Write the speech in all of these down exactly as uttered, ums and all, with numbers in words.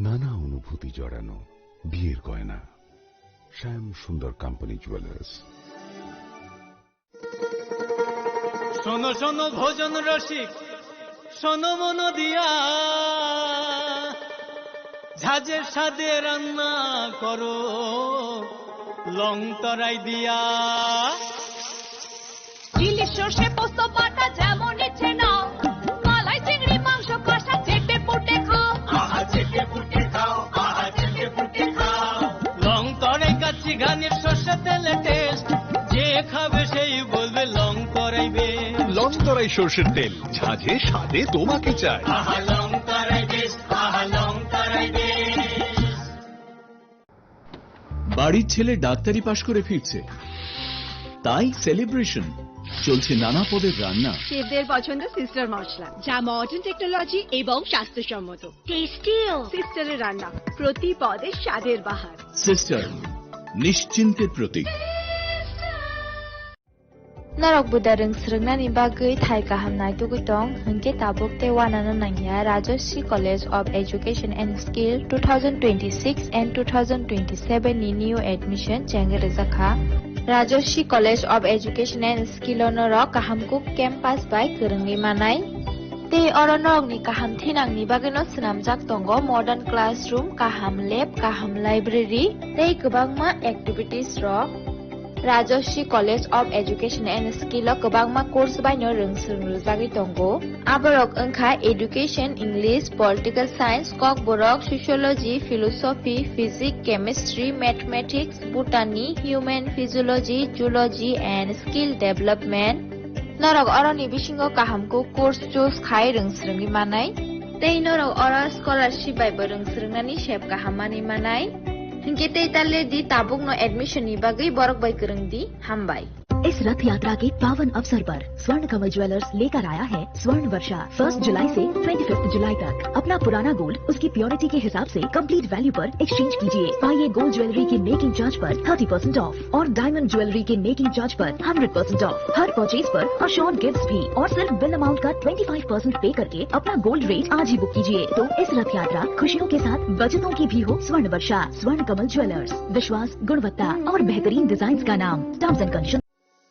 নানা অনুভূতি জড়ানো বিয়ের গয়না। শ্যাম সুন্দর কোম্পানি জুয়েলার্স। শোনো শোনো ভোজন রসিক, শোনো মন দিয়া, ঝাঁঝের স্বাদে রান্না করো লং তরাই দিয়া। ইলিশ সর্ষে পোস্ত বাটা যেমন ইচ্ছে নাও, মালাই চিংড়ি মাংস কষা চেটে পুটে খাও। আহা, চেটে পুটে খাও, আহা, চেটে পুটে খাও। লং তরাই কাচ্চি ঘানির সর্ষে তেলে টেস্ট, যে খাবে সেই বলবে লং তরাই বেশ। লং তরাই সর্ষের তেল, ঝাঁঝে স্বাদে তোমাকে চাই। আহা, লং তরাই বেশ, আহা, লং তরাই বেশ। বাড়ির ছেলে ডাক্তারি পাশ করে ফিরছে, তাই সেলিব্রেশন। চলছে নানা পদের রান্না। শেফদের পছন্দ সিস্টার মশলা, যা মডার্ন টেকনোলজি এবং স্বাস্থ্যসম্মত। টেস্টিও। সিস্টারের রান্না, প্রতি পদে স্বাদের বাহার। সিস্টার, নিশ্চিন্তের প্রতীক। Norok buda rwng swrwngnani bagwi thai kaham naitugwi tong, hwnkhe tabuk tei uanano nangya Rajashree College of Education and Skill two thousand twenty-six and two thousand twenty-seven ni new admission chengwi rwjakha. Rajashree College of Education and Skill o norok kaham kuk campus bai kwrwngwi manai. Tei oro norokni kaham thinangni bagwino swnamjak tongo modern classroom, kaham lab, kaham library tei kwbangma activities rok. Rajashree College of Education and Skill o kwbangma course baino rwng swrwng rwjagwi tongo. Aborok wngkha Education, English, Political Science, Kokborok, Sociology, Philosophy, Physics, Chemistry, Mathematics, Botany, Human Physiology, Zoology and Skill Development. Norok oroni bisingo kaham kuk course choose khai rwng swrwngwi manai. Tei norok oro scholarship bai bo rwng swrwngnani sep kaham manwi manai. Hinkhe tei ta le di, tabukno admission ni bagwi borok bai kwrwng di. Hambai. इस रथ यात्रा के पावन अवसर पर स्वर्ण कमल ज्वेलर्स लेकर आया है स्वर्ण वर्षा। फर्स्ट जुलाई से ट्वेंटी फिफ्थ जुलाई तक अपना पुराना गोल्ड उसकी प्योरिटी के हिसाब से कंप्लीट वैल्यू पर एक्सचेंज कीजिए। पाइए गोल्ड ज्वेलरी की मेकिंग चार्ज पर थर्टी परसेंट ऑफ और डायमंड ज्वेलरी के मेकिंग चार्ज पर हंड्रेड परसेंट ऑफ। हर परचेज पर अश्योर्ड गिफ्ट्स भी और सिर्फ बिल अमाउंट का ट्वेंटी फ़ाइव परसेंट पे करके अपना गोल्ड रेट आज ही बुक कीजिए। तो इस रथ यात्रा खुशियों के साथ बचतों की भी हो। स्वर्ण वर्षा, स्वर्ण कमल ज्वेलर्स, विश्वास, गुणवत्ता और बेहतरीन डिजाइन का नाम। Terms and condition.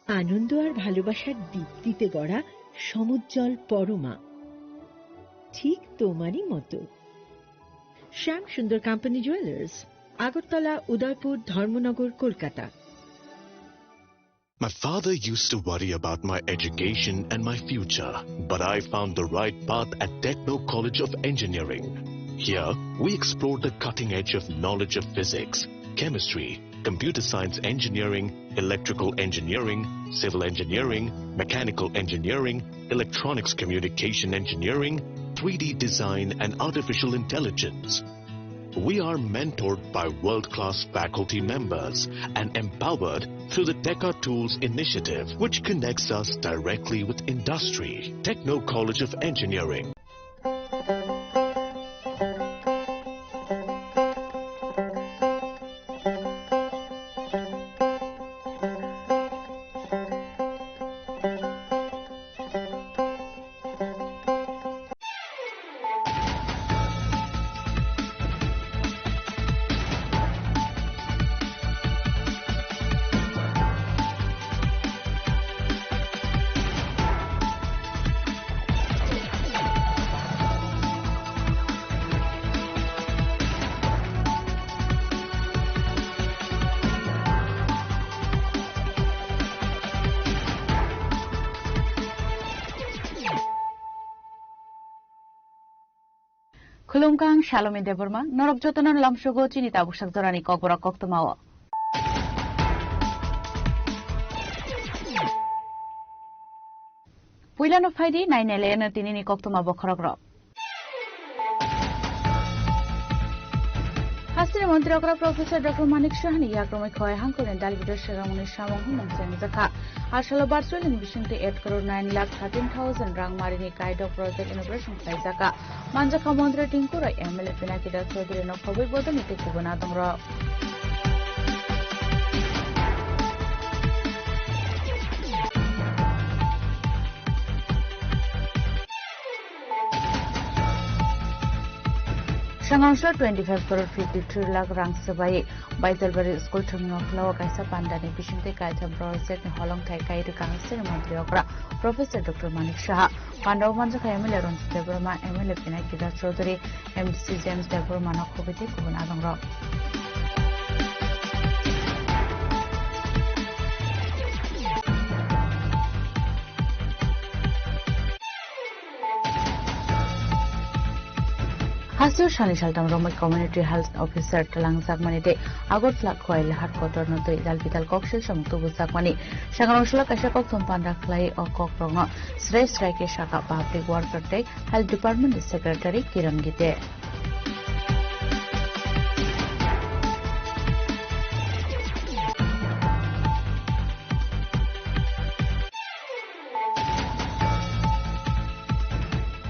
আনন্দ আর ভালোবাসার দীপ্তিতে গড়া সমুজ্জ্বল পরমা, ঠিক তোমারই মতো। শ্যাম সুন্দর কোম্পানি জুয়েলার্স, আগরতলা, উদয়পুর, ধর্মনগর, Kolkata. My father used to worry about my education and my future, but I found the right path at Techno College of Engineering. Here, we explore the cutting edge of knowledge of physics, chemistry, computer science engineering, electrical engineering, civil engineering, mechanical engineering, electronics communication engineering, three D design, and artificial intelligence. We are mentored by world-class faculty members and empowered through the Teka Tools initiative, which connects us directly with industry. Techno College of Engineering. Khulumkha, ang Salome Debbarma, norok jotono lamsogo chini tabuksak jorani kokborok koktwmao. Puilano phaidi nainailaino tinini koktwma bokhorokrok. Hasteni montri okra Professor Doctor Manik Sahani yakromwi khowai hangkoni dalbidor segamungni samung hwnmung chengjakha. Asalo virtual ni bisingtwi eight crore nine lakh thirteen thousand rang marini Kaidok project inauguration khlaijakha. Manjakha montri Tinku Roy, M L A Pinaki Das Chaudhary no khobwi bodolni tei kubun adongrok. Sangrongsa twenty five crore fifty three lakh rang swbai Baijalbari school thwngno khwlao kaisa pandani bisingtwi kaitham project ni holongthai kai rwkha hasteni montri okra Professor Doctor Manik Saha. Pandao manjakha M L A Ranjit Debbarma, M L A Pinaki Das Chaudhary, M D C James Debbarma no khobwi tei kubun adongrok. Hasteo salni saltam romwi community health officer twlangjakmani tei Agartala Khowai Lahat Kotor no twi dal bidal kok silsomung tubujakmani. Sangrong salo kaisa kokthum panda khlai o kok rokno srai srai khe saka public worker tei health department ni secretary Kiran Gite.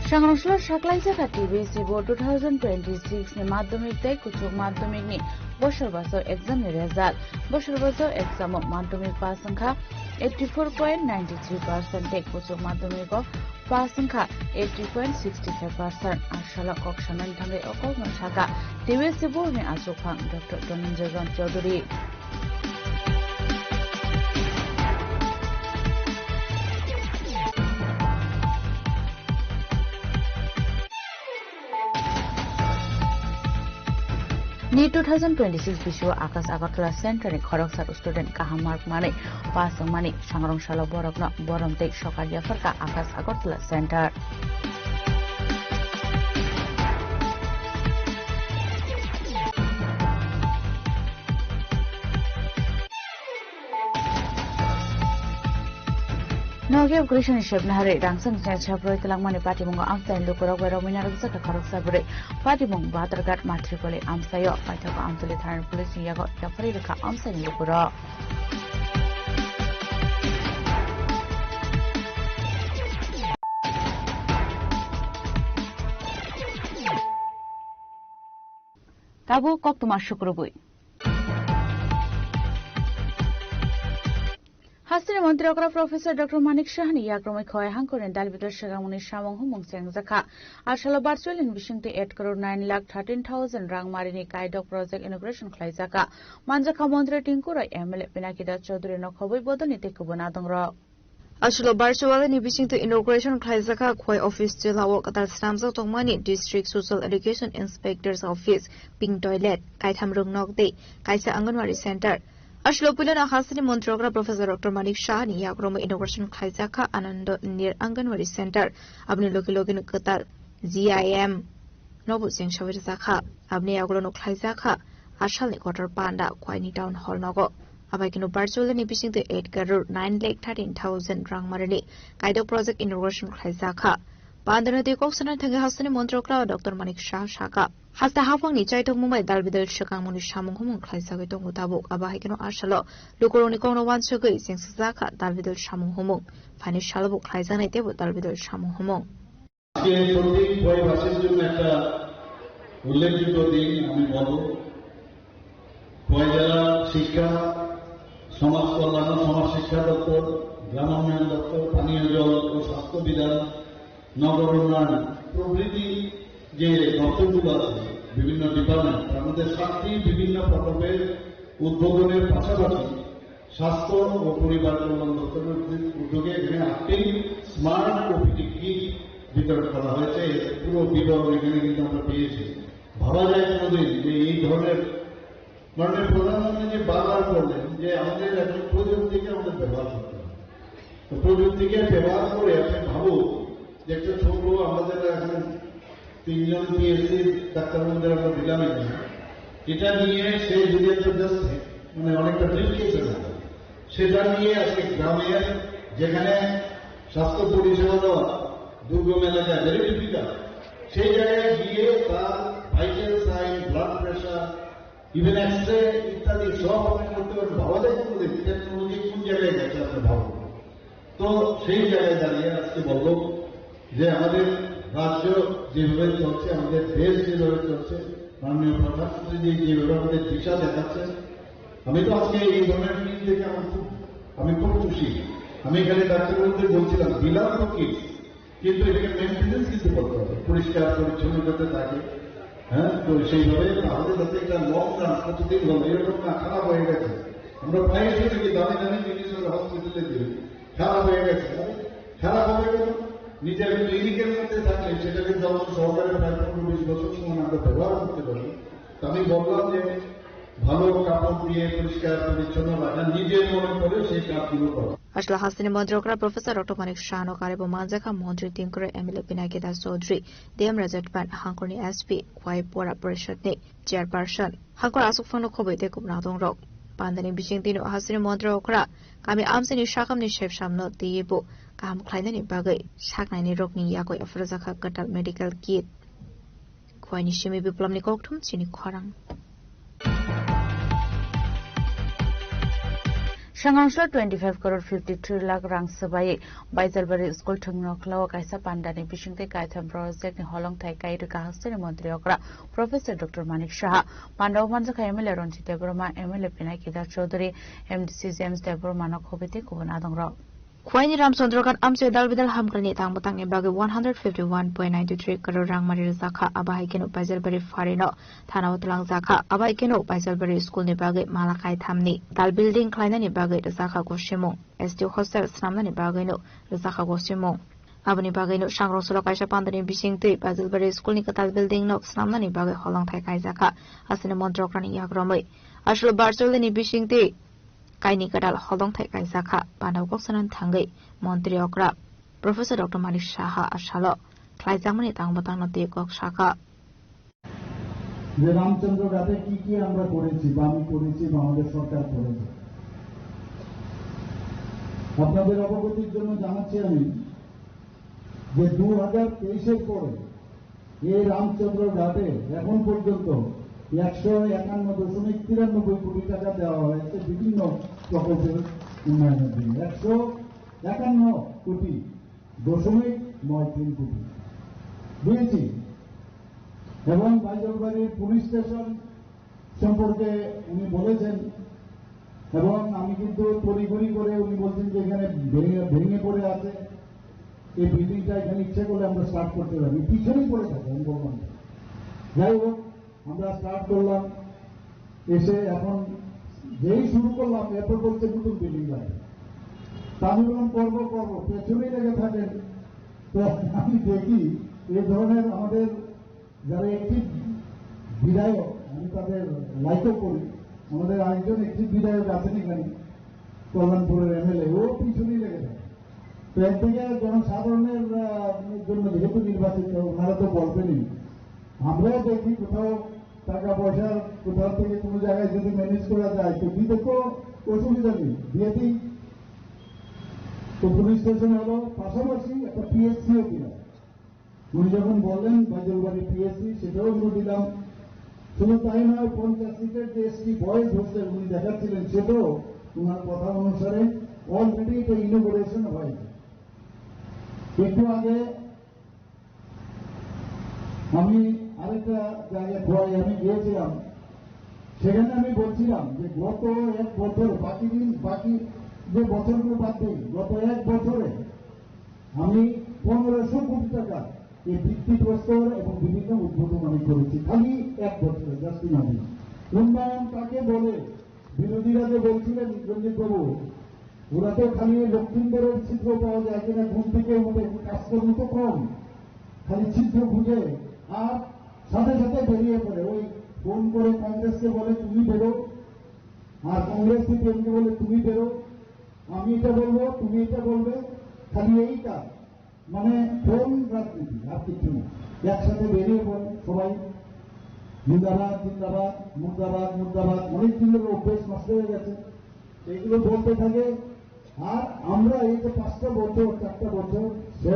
Sangrong salo saklaijak kha T B S C bo two thousand twenty-six ni madhyamik tei kuchuk madhyamik ni bosor baso exam ni result. Bosor baso exam o madhyamik pass wngkha eighty-four point nine three percent tei kuchuk madhyamik o pass wngkha eighty point six five percent. A salo kok sanani thangwi o kokno sakha T B S C board ni achukphang Doctor Dhananjay Ram Chaudhary. Ni two thousand twenty-six bisio Akash Agartala Center ni khoroksa student kaham mark manwi pass wngmani sangrong salo borokno borom tei sokar yapharkha Akash Agartala Center. Nokia Upgreshon ni sebna hari rangchak jaya chaproi twlangmani patimungo amchaini lukurok bai romwi narwkjak kha khoroksa bwrwi. Patimung Badharghat Matrikoli amchaio paithago Amtuli thanani police ni yago yapharwi rwkha amchaini lukurok. Tabuk koktwma sukrubwi. Hasteni montri okra Professor Doctor Manik Sahani yakrumwi Khowai hangkorni dal bidal swkangmungni samung humung chengjakha. A salo virtual ni bisingtwi eight crore nine lakh thirteen thousand rang marini kaidok project inauguration khlaijakha. Manjakha montri Tinku Roy, M L A Pinaki Das Chaudhary no khobwi bodolni tei kubun adongrok. Aswkno virtual ni bisingtwi inauguration khlaijakha Khowai office jila o kwtal swnamjak tongmani District Social Education Inspector's Office, pink toilet, kaitham rwngnok tei kaisa Anganwadi center. Aswkno puilano hasteni montri okra Professor Doctor Manik Saha ni yakrumwi inauguration khlaijakha Anando Nir Anganwadi center, aboni logi logi no kwtal G I M nobo chengsawi rwjakha. Aboni yagulo no khlaijakha asalni kotor panda Khowai ni town hall nogo. Abai kheno virtual ni bisingtwi eight crore nine lakh thirteen thousand rang marini kaidok project inauguration khlaijakha. Pandano tei kok sanani thangwi hasteni montri okra Doctor Manik Saha sakha, hasta haphangni chaithokmung bai dal bidal swkangmungni samung humung khlaijagwi tongo tabuk. Abo hai kheno asalo lukurokni kokno uansugwi chengsajakha dal bidal samung humung. Phaini salobo khlaijaknai teibo dal bidal samung humung. আজকে প্রত্যেক খোয়াইবাসীর জন্য একটা উল্লেখযোগ্য দিন আমি বলব। খোয়াই জেলা শিক্ষা, সমাজ কল্যাণ ও সমাজ শিক্ষা দপ্তর, গ্রামোন্নয়ন দপ্তর, পানীয় জল ও স্বাস্থ্য বিধান, নগর উন্নয়ন প্রভৃতি যে দপ্তরগুলো আছে, বিভিন্ন ডিপার্টমেন্ট, তার মধ্যে সাতটি বিভিন্ন প্রকল্পের উদ্বোধনের পাশাপাশি স্বাস্থ্য ও পরিবার কল্যাণ দপ্তরের উদ্যোগে এখানে আটটি স্মার্ট ওপিডি কিট বিতরণ করা হয়েছে। এর পুরো বিবরণ এখানে কিন্তু আমরা পেয়েছি। ভাবা যায় কোনোদিন যে এই ধরনের, মাননীয় প্রধানমন্ত্রী যে বারবার বললেন যে আমাদের এখন প্রযুক্তিকে আমাদের ব্যবহার করতে হবে। তো প্রযুক্তিকে ব্যবহার করে আপনি ভাবুন যে একটা ছোট, আমাদের এখন তিনজন পিএসসি ডাক্তার বন্ধুদের আমরা দিলাম এখানে। এটা নিয়ে সে যদি একটা জাস্ট মানে অনেকটা ব্রিফকেসের মতো, সেটা নিয়ে আজকে গ্রামের যেখানে স্বাস্থ্য পরিষেবা দেওয়া দুর্গম এলাকায় ভেরি ডিফিকাল্ট, সেই জায়গায় গিয়ে তার vital sign, blood pressure, even X-ray ইত্যাদি সব আপনি করতে পারেন। ভাবা যায় কোনোদিন টেকনোলজি কোন জায়গায় গেছে আপনি ভাবুন। তো সেই জায়গায় দাঁড়িয়ে আজকে বলব যে আমাদের রাজ্য যেভাবে চলছে, আমাদের দেশ যেভাবে চলছে, মাননীয় প্রধানমন্ত্রী যে যেভাবে আমাদের দিশা দেখাচ্ছে, আমি তো আজকে এই ধরনের মিটিং দেখে আমার খুব, আমি খুব খুশি। আমি এখানে ডাক্তারবাবুদের বলছিলাম, দিলাম তো কি, কিন্তু এটাকে মেইনটেনেন্স কিন্তু করতে হবে, পরিষ্কার পরিচ্ছন্ন যাতে থাকে। হ্যাঁ, তো সেইভাবে তাহলে যাতে একটা লং রান, কতদিন হলো এরকম না, খারাপ হয়ে গেছে। আমরা প্রায় শুনি কি দামি দামি জিনিস হলে হসপিটালে দিই, খারাপ হয়ে গেছে। আরে, খারাপ হবে কেন? নিজে আমি ক্লিনিকের মধ্যে থাকলে সেটাকে যখন সহকারে প্রায় পনেরো বিশ বছর সময় আমরা ব্যবহার করতে পারি। তো আমি বললাম যে ভালো কাপড় দিয়ে পরিষ্কার পরিচ্ছন্ন রাখা, নিজের মনে করে সেই কাজগুলো করা। Aswk hasteni montri okra Professor Doctor Manik Saha no karibo manjakha montri tingkoro M L A Pinaki Das Chaudhary, D M Rajat Pan, Hangkorni S P, Khwai Pora Parishad ni Chairperson, Hangkor aswk phano khobwi tei kubun adongrok. Pandani bisingtwi no hasteni montri okra kami amchaini sakamni sepsamno twiwi bo kaham khlainani bagwi saknaini rokni yagwi aphuru jakha kwtal medical kit. Khwaini simi Biplomni kokthum chini khorang. Sangangso twenty five crore fifty three lakh rang swbai Baijalbari school thwngno khwlao kaisa pandani bisingtwi kaitham project ni holongthai kai rwkha hasteni montri okra Professor Doctor Manik Saha. Pandao manjakha M L A Ranjit Debbarma, M L A Pinaki Das Chaudhary, M D C James Debbarma no khobwi tei kubun adongrok. Khwaini Ramchandra Ghat amchoi dal bidal hamkrai ni tang bwtang ni bagwi one hundred fifty one point nine three crore rang mari rwjakha, abo hai kheno Baijalbari phari no thana o twlang jakha, abo hai kheno Baijalbari school ni bagwi mala kai thamni dal building khlainani bagwi rwjakha gosimung, S T hostel swnamnani bagwi no rwjakha gosimung. Aboni bagwi no sangrong solo kaisa pandani bisingtwi Baijalbari school ni kwtal building no swnamnani bagwi holongthai kaijakha, hasteni montri okrani yagromwi. Aswk virtual ni bisingtwi kaini kwtal holongthai kaijakha, pandao kok sanani thangwi montri okra Professor Doctor Manik Saha asalo khlaijakmani tang bwtangno twi kok sakha. যে রামচন্দ্র ঘাটে কি কি আমরা করেছি বা আমি করেছি বা আমাদের সরকার করেছে। আপনাদের অবগতির জন্য জানাচ্ছি আমি যে দু হাজার তেইশের পরে এই রামচন্দ্র ঘাটে এখন পর্যন্ত একশো একান্ন দশমিক তিরানব্বই কোটি টাকা দেওয়া হয়েছে বিভিন্ন প্রকল্পের উন্নয়নের জন্য। একশো একান্ন কোটি দশমিক নয় তিন কোটি দিয়েছি। এবং বাইজলবাড়ির পুলিশ স্টেশন সম্পর্কে উনি বলেছেন, এবং আমি কিন্তু তড়িঘড়ি করে উনি বলছেন যে এখানে ভেঙে, ভেঙে পড়ে আছে, এই বিল্ডিংটা এখানে ইচ্ছে করলে আমরা স্টার্ট করতে পারি, পিছনেই পড়ে থাকে, আমি বললাম। যাই হোক, আমরা স্টার্ট করলাম, এসে এখন যেই শুরু করলাম, এরপর বলছে নতুন বিল্ডিং লাগবে। তা আমি বললাম, "করবো, করবো।" পেছনেই লেগে থাকেন। তো আমি দেখি এই ধরনের আমাদের যারা একটি বিধায়ক, আমি তাদের লাইকও করি, আমাদের আরেকজন একটি বিধায়ক আছেন এখানে, কল্যাণপুরের এমএলএ, ও পিছনেই লেগে থাকে। তো একদিকে জনসাধারণের, আহ, জন্য যেহেতু নির্বাচিত, ওনারা তো বলবেনই। আমরাও দেখি কোথাও টাকা পয়সা কোথাও থেকে কোনো জায়গায় যদি ম্যানেজ করা যায় তো দিতে তো অসুবিধা নেই, দিয়ে দিই। তো পুলিশ স্টেশন হলো, পাশাপাশি একটা পিএসসিও দিলাম। উনি যখন বললেন বাইজলবাড়ি পিএসসি, সেটাও আমরা দিলাম। শুধু তাই নয়, পঞ্চাশ সিটের যে এসটি বয়েজ হোস্টেল উনি দেখাচ্ছিলেন, সেটাও ওনার কথা অনুসারে অলরেডি এটা ইনোগুরেশন হয়েছে। একটু আগে আমি আরেকটা জায়গায় খোয়াই আমি গিয়েছিলাম, সেখানে আমি বলছিলাম যে গত এক বছর, বাকি দিন, বাকি যে বছরগুলো বাদ দিন, গত এক বছরে আমি পনেরোশো কোটি টাকা এই ভিত্তিপ্রস্তর এবং বিভিন্ন উদ্বোধন আমি করেছি, খালি এক বছরে, জাস্ট ইমাজিন। উন্নয়ন কাকে বলে? বিরোধীরা যে বলছিলেন, রঞ্জিত বাবু, ওরা তো খালি লক্ষ্মীন্দরের ছিদ্র পাওয়া যায় কিনা, ঘুম থেকে উঠে কাজকর্ম তো কম, খালি ছিদ্র খুঁজে আর সাথে সাথে বেরিয়ে পড়ে। ওই ফোন করে কংগ্রেসকে বলে, "তুমি বেরো", আর কংগ্রেস সিপিএমকে বলে, "তুমি বেরো, আমি এটা বলবো, তুমি এটা বলবে", খালি এই কাজ। মানে ফোন রাজনীতি, আর কিছু না। একসাথে বেরিয়ে পড়ে সবাই, "জিন্দাবাদ, জিন্দাবাদ, মুর্দাবাদ, মুর্দাবাদ", অনেক দিনের অভ্যেস নষ্ট হয়ে গেছে। এইগুলো বলতে থাকে। আর আমরা এই যে পাঁচটা বছর, চারটা বছর, সে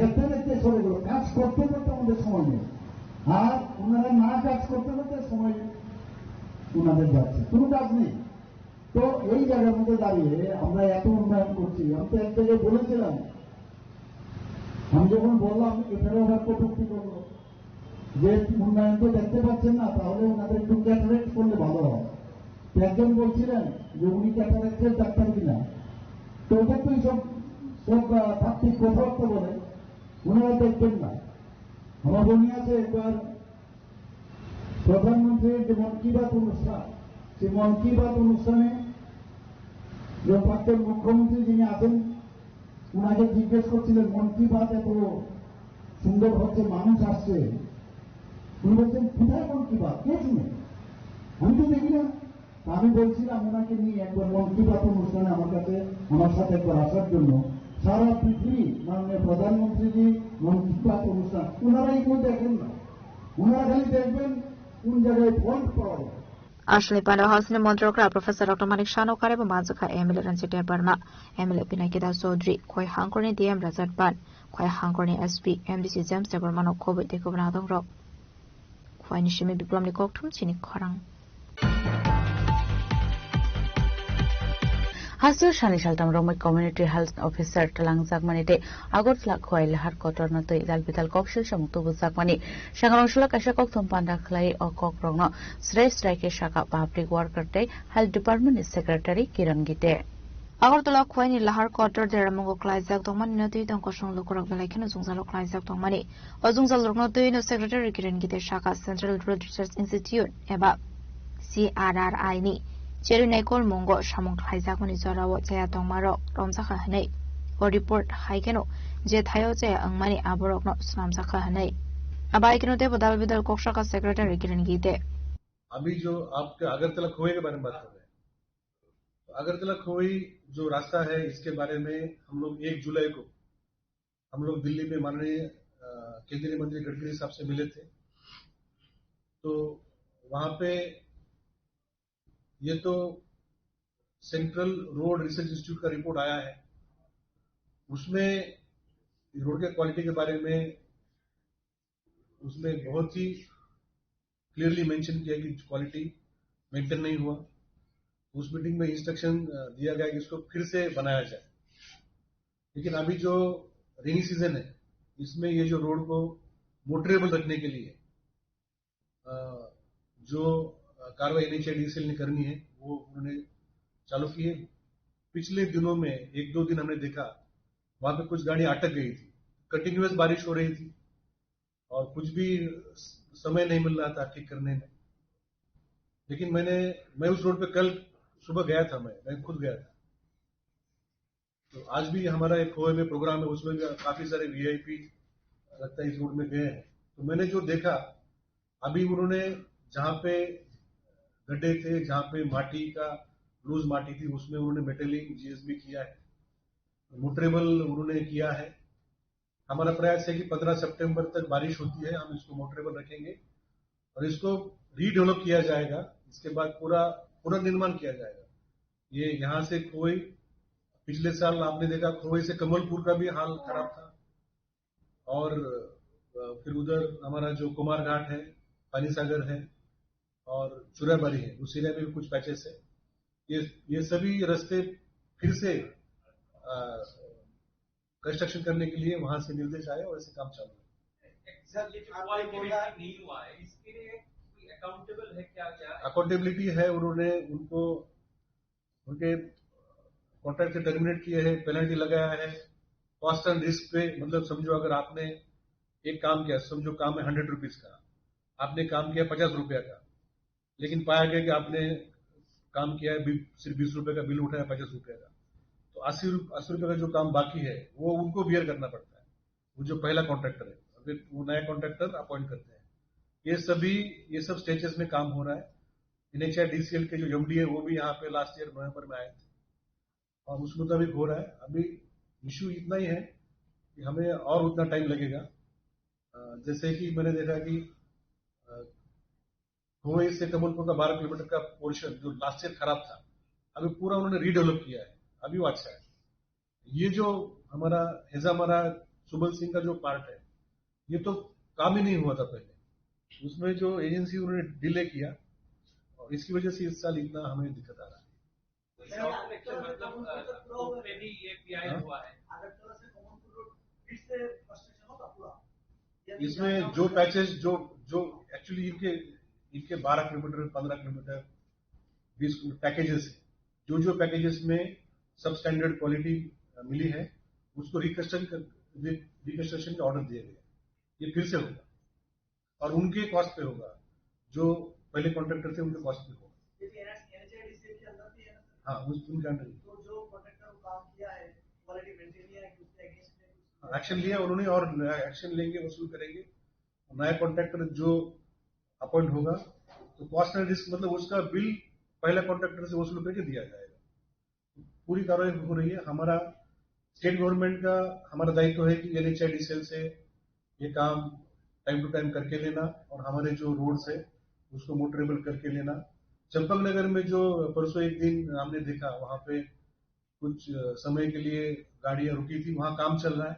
দেখতে দেখতে সরে গেল। কাজ করতে করতে আমাদের সময় নেই। আর ওনারা না কাজ করতে করতে সময় ওনাদের যাচ্ছে, কোনো কাজ নেই। তো এই জায়গার মধ্যে দাঁড়িয়ে আমরা এত উন্নয়ন করছি, আমি তো এক জায়গায় বলেছিলাম, আমি যখন বললাম, এখানেও আবার কটূক্তি করলো যে উন্নয়ন তো দেখতে পাচ্ছেন না, তাহলে ওনাদের একটু ক্যাটারেক্ট করলে ভালো হয়। তো একজন বলছিলেন যে উনি ক্যাটারেক্টের ডাক্তার কিনা, তো ওটা তো এইসব সব, আহ, তাত্ত্বিক কথাবার্তা বলে, ওনারা দেখবেন না। আমার মনে আছে একবার প্রধানমন্ত্রীর যে মন কি বাত অনুষ্ঠান, সেই মন কি বাত অনুষ্ঠানে যে প্রাক্তন মুখ্যমন্ত্রী যিনি আছেন, ওনাকে জিজ্ঞেস করছিলেন, "মন কি বাত এত সুন্দর হচ্ছে, মানুষ আসছে।" উনি বলছেন, "কোথায় মন কি বাত? কে শুনে? আমি তো দেখি না।" তো আমি বলছিলাম ওনাকে নিয়ে একবার মন কি বাত অনুষ্ঠানে আমার কাছে, আমার সাথে একবার আসার জন্য। সারা পৃথিবী মাননীয় প্রধানমন্ত্রীজি মন কি বাত অনুষ্ঠান, ওনারা এগুলো দেখেন না, ওনারা খালি দেখবেন কোন জায়গায় ফন্ড পাওয়া যায়। Aswlani panda hosni montrokra Professor Doctor Manik Sano kare bo manjakha M L A Ranjit Debbarma, M L A Pinaki Das Chaudhary, Khowai Hangkhorni D M Rajat Ban, Khowai Hangkhorni S P, M D C James Debbarma no khobwi tei kubun adongrok. Khowai ni simi Biplomni kokthum chini khorang. Hasteo sani saltam romwi community health officer twlangjakmani tei Agartala Khowai Lahar Kotor no twi dalbidal koksil samung tubujakmani. Sangrong salo kaisa kokthum panda khlai o kok rokno srai srai khe saka public worker tei health department ni secretary Kiran Gite. Agartala Khowai ni Lahar Kotor Deramungo khlaijak tongmani no twi tong kosong lukurok belai kheno jwngjalo khlaijak tongmani. O jwngjalrokno twi no Secretary Kiran Gite saka Central Road Research Institute eba C R R I ni cherwi naikol mungo samung khlaijakmani jorao chaya tongmarok romjakha hwnwi o report hai kheno je thaio chaya wngmani aborokno swnamjakha hwnwi. Abo hai kheno teibo dal bidal kok saka Secretary Kiran Gite. अभी जो आपके अगरतला खोए के बारे में बात कर रहे हैं, तो अगरतला खोए जो रास्ता है, इसके बारे में हम लोग एक जुलाई को हम लोग दिल्ली में माननीय, अ, केंद्रीय मंत्री गडकरी साहब से मिले थे। तो वहाँ पे ये तो सेंट्रल रोड रिसर्च इंस्टीट्यूट का रिपोर्ट आया है, उसमें रोड के क्वालिटी के बारे में, उसमें बहुत ही क्लियरली मेंशन किया कि क्वालिटी मेंटेन नहीं हुआ। उस मीटिंग में इंस्ट्रक्शन, अ, दिया गया कि इसको फिर से बनाया जाए। लेकिन अभी जो रेनी सीजन है, इसमें ये जो रोड को मोटरेबल रखने के लिए, अ, जो, अ, कार्रवाई एनएचएआईडीसीएल ने करनी है, वो उन्होंने चालू की है। पिछले दिनों में एक दो दिन हमने देखा, वहाँ पे कुछ गाड़ी अटक गई थी, कंटिन्यूअस बारिश हो रही थी और कुछ भी समय नहीं मिल रहा था ठीक करने में। लेकिन मैंने, मैं उस रोड पे कल सुबह गया था, मैं, मैं खुद गया था। तो आज भी हमारा एक खोए में प्रोग्राम है, उसमें भी काफी सारे वीआईपी लगता है इस रोड में गए हैं। तो मैंने जो देखा, अभी उन्होंने जहाँ पे गड्ढे थे, जहाँ पे माटी का लूज माटी थी, उसमें उन्होंने मेटलिंग, जीएसबी किया है, मोटरेबल उन्होंने किया है। हमारा प्रयास है कि पन्द्रह सितंबर तक बारिश होती है, हम इसको मोटरेबल रखेंगे और इसको रीडेवलप किया जाएगा। इसके बाद पूरा पुनर्निर्माण किया जाएगा। ये यहाँ से खोई, पिछले साल आपने देखा, खोई से कमलपुर का भी हाल खराब था और, अ, फिर उधर हमारा जो कुमार घाट है, पानी सागर है और चुराबारी है, उस एरिया में भी कुछ पैचेस है। ये, ये सभी रास्ते फिर से, अ, कंस्ट्रक्शन करने के लिए वहां से निर्देश आया और ऐसे काम चालू है। एग्जैक्टली जो क्वालिटी मेंटेन नहीं हुआ है, इसके लिए कोई अकाउंटेबल है क्या? क्या अकाउंटेबिलिटी है? उन्होंने उनको, उनके कॉन्ट्रैक्ट से टर्मिनेट किए हैं, पेनल्टी लगाया है। कॉस्ट एंड रिस्क पे, मतलब, समझो, अगर आपने एक काम किया, समझो, काम है हंड्रेड रुपीज का, आपने काम किया पचास रुपया का, लेकिन पाया गया कि आपने काम किया है, बी-, सिर्फ बीस रुपए का बिल उठाया, पचास रुपए का, तो अस्सी रुप-, अस्सी रुपए का जो काम बाकी है, वो उनको बियर करना पड़ता है, वो जो पहला कॉन्ट्रैक्टर है। अगर वो नया कॉन्ट्रैक्टर अपॉइंट करते हैं, ये सभी, ये सब स्टेजेस में काम हो रहा है। एनएचआईडीसीएल के जो एमडी है, वो भी यहाँ पे लास्ट ईयर नवंबर में आए थे और उस मुताबिक हो रहा है। अभी इशू इतना ही है कि हमें और उतना टाइम लगेगा। अ, जैसे कि मैंने देखा कि, अ, खोए से कमलपुर का बारह किलोमीटर का पोर्शन जो लास्ट ईयर खराब था, अभी पूरा उन्होंने रीडेवलप किया है, अभी वो अच्छा है। ये जो हमारा हेजामारा सुमन सिंह का जो पार्ट है, ये तो काम ही नहीं हुआ था पहले, उसमें जो एजेंसी उन्होंने डिले किया और इसकी वजह से इस साल इतना हमें दिक्कत आ रहा है। शॉर्ट कनेक्शन मतलब, अ, पे भी ये पीआई हाँ? हुआ है। इसमें जो पैचेस, जो, जो एक्चुअली इनके, इनके बारह किलोमीटर, पन्द्रह किलोमीटर, बीस किलोमीटर पैकेजेस है। जो, जो पैकेजेस में सब स्टैंडर्ड क्वालिटी, अ, मिली है, उसको रिकंस्ट्रक्शन कर, रि-, रिकंस्ट्रक्शन का ऑर्डर दिया गया। ये फिर से होगा और उनके कॉस्ट पे होगा। जो पहले कॉन्ट्रैक्टर थे उनके कॉस्ट भी होगा। ये भी एनएचआईडीसी के अंदर भी है ना सर? हाँ, उस उनके अंडर। तो जो कॉन्ट्रैक्टर काम किया है, क्वालिटी मेंटेन नहीं है, उसके अगेंस्ट में कुछ एक्शन लिया उन्होंने और नया एक्शन लेंगे, वसूल करेंगे। नया कॉन्ट्रैक्टर जो अपॉइंट होगा, तो पर्सनल रिस्क मतलब उसका बिल पहला कॉन्ट्रैक्टर से वसूल करके दिया जाएगा। पूरी कार्रवाई हो रही है। हमारा स्टेट गवर्नमेंट का हमारा दायित्व है कि एनएचआईडीसीएल से ये काम टाइम टू टाइम करके लेना और हमारे जो रोड्स है उसको मोटरेबल करके लेना। चंपक नगर में जो परसों एक दिन हमने देखा, वहाँ पे कुछ, अ, समय के लिए गाड़ियाँ रुकी थी, वहाँ काम चल रहा है।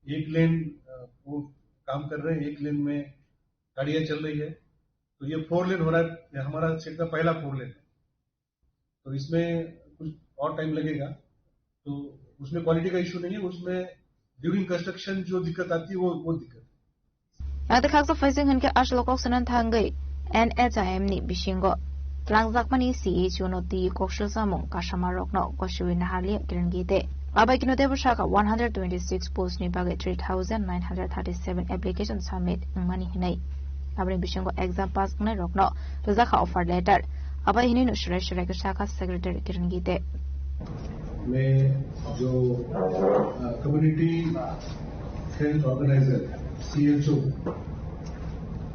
एक लेन, अ, वो काम कर रहे हैं, एक लेन में गाड़ियाँ चल रही है। तो ये फोर लेन हो रहा है, ये हमारा क्षेत्र का पहला फोर लेन है। तो इसमें कुछ और टाइम लगेगा। तो उसमें क्वालिटी का इशू नहीं है, उसमें ड्यूरिंग कंस्ट्रक्शन जो दिक्कत आती है, वो, वो दिक्कत है। Ang tei khaksa phaising hinkhe aswk kok sanan thangwi N H I M ni bisingo twlangjakmani C H O no twi kok swlsamung kasamarokno gosiwi naharliya Kiran Gite. Abai kheno teibo saka one hundred twenty-six post ni bagwi three thousand nine hundred thirty-seven application submit wngmani hinwi. Aboni bisingo exam pass wngnairokno rwjakha offer letter. Abai hinwi no swrai swrai khe sakha Secretary Kiran Gite. में जो, अ, community health organiser, CHO,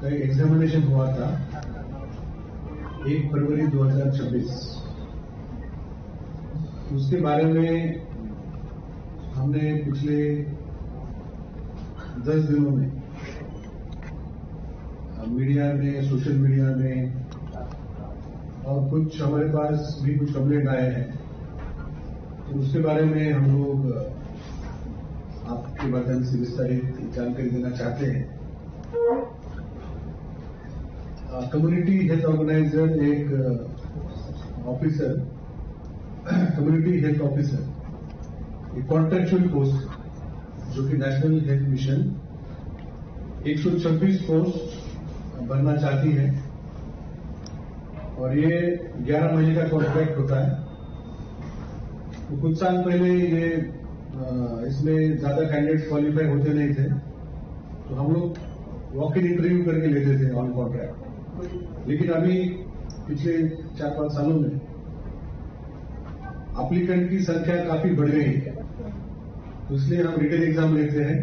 का एक एग्जामिनेशन हुआ था एक फरवरी दो हज़ार छब्बीस। उसके बारे में हमने पिछले दस दिनों में, अ, मीडिया में, सोशल मीडिया में और कुछ हमारे पास भी कुछ कंप्लेंट आए हैं, तो उसके बारे में हम लोग, अ, आपके माध्यम से विस्तारित जानकारी देना चाहते हैं। अ, कम्युनिटी हेल्थ ऑर्गेनाइजर एक, अ, ऑफिसर, कम्युनिटी हेल्थ ऑफिसर, एक कॉन्ट्रेक्चुअल पोस्ट, जो कि नेशनल हेल्थ मिशन एक सौ छब्बीस पोस्ट भरना चाहती है और ये ग्यारह महीने का कॉन्ट्रैक्ट होता है। तो कुछ साल पहले ये, अ, इसमें ज़्यादा कैंडिडेट्स क्वालिफाई होते नहीं थे, तो हम लोग वॉक इन इंटरव्यू करके लेते थे ऑन कॉन्ट्रैक्ट। लेकिन अभी पिछले चार पाँच सालों में एप्लीकेंट की संख्या काफी बढ़ गई है, तो इसलिए हम रिटन एग्जाम लेते हैं।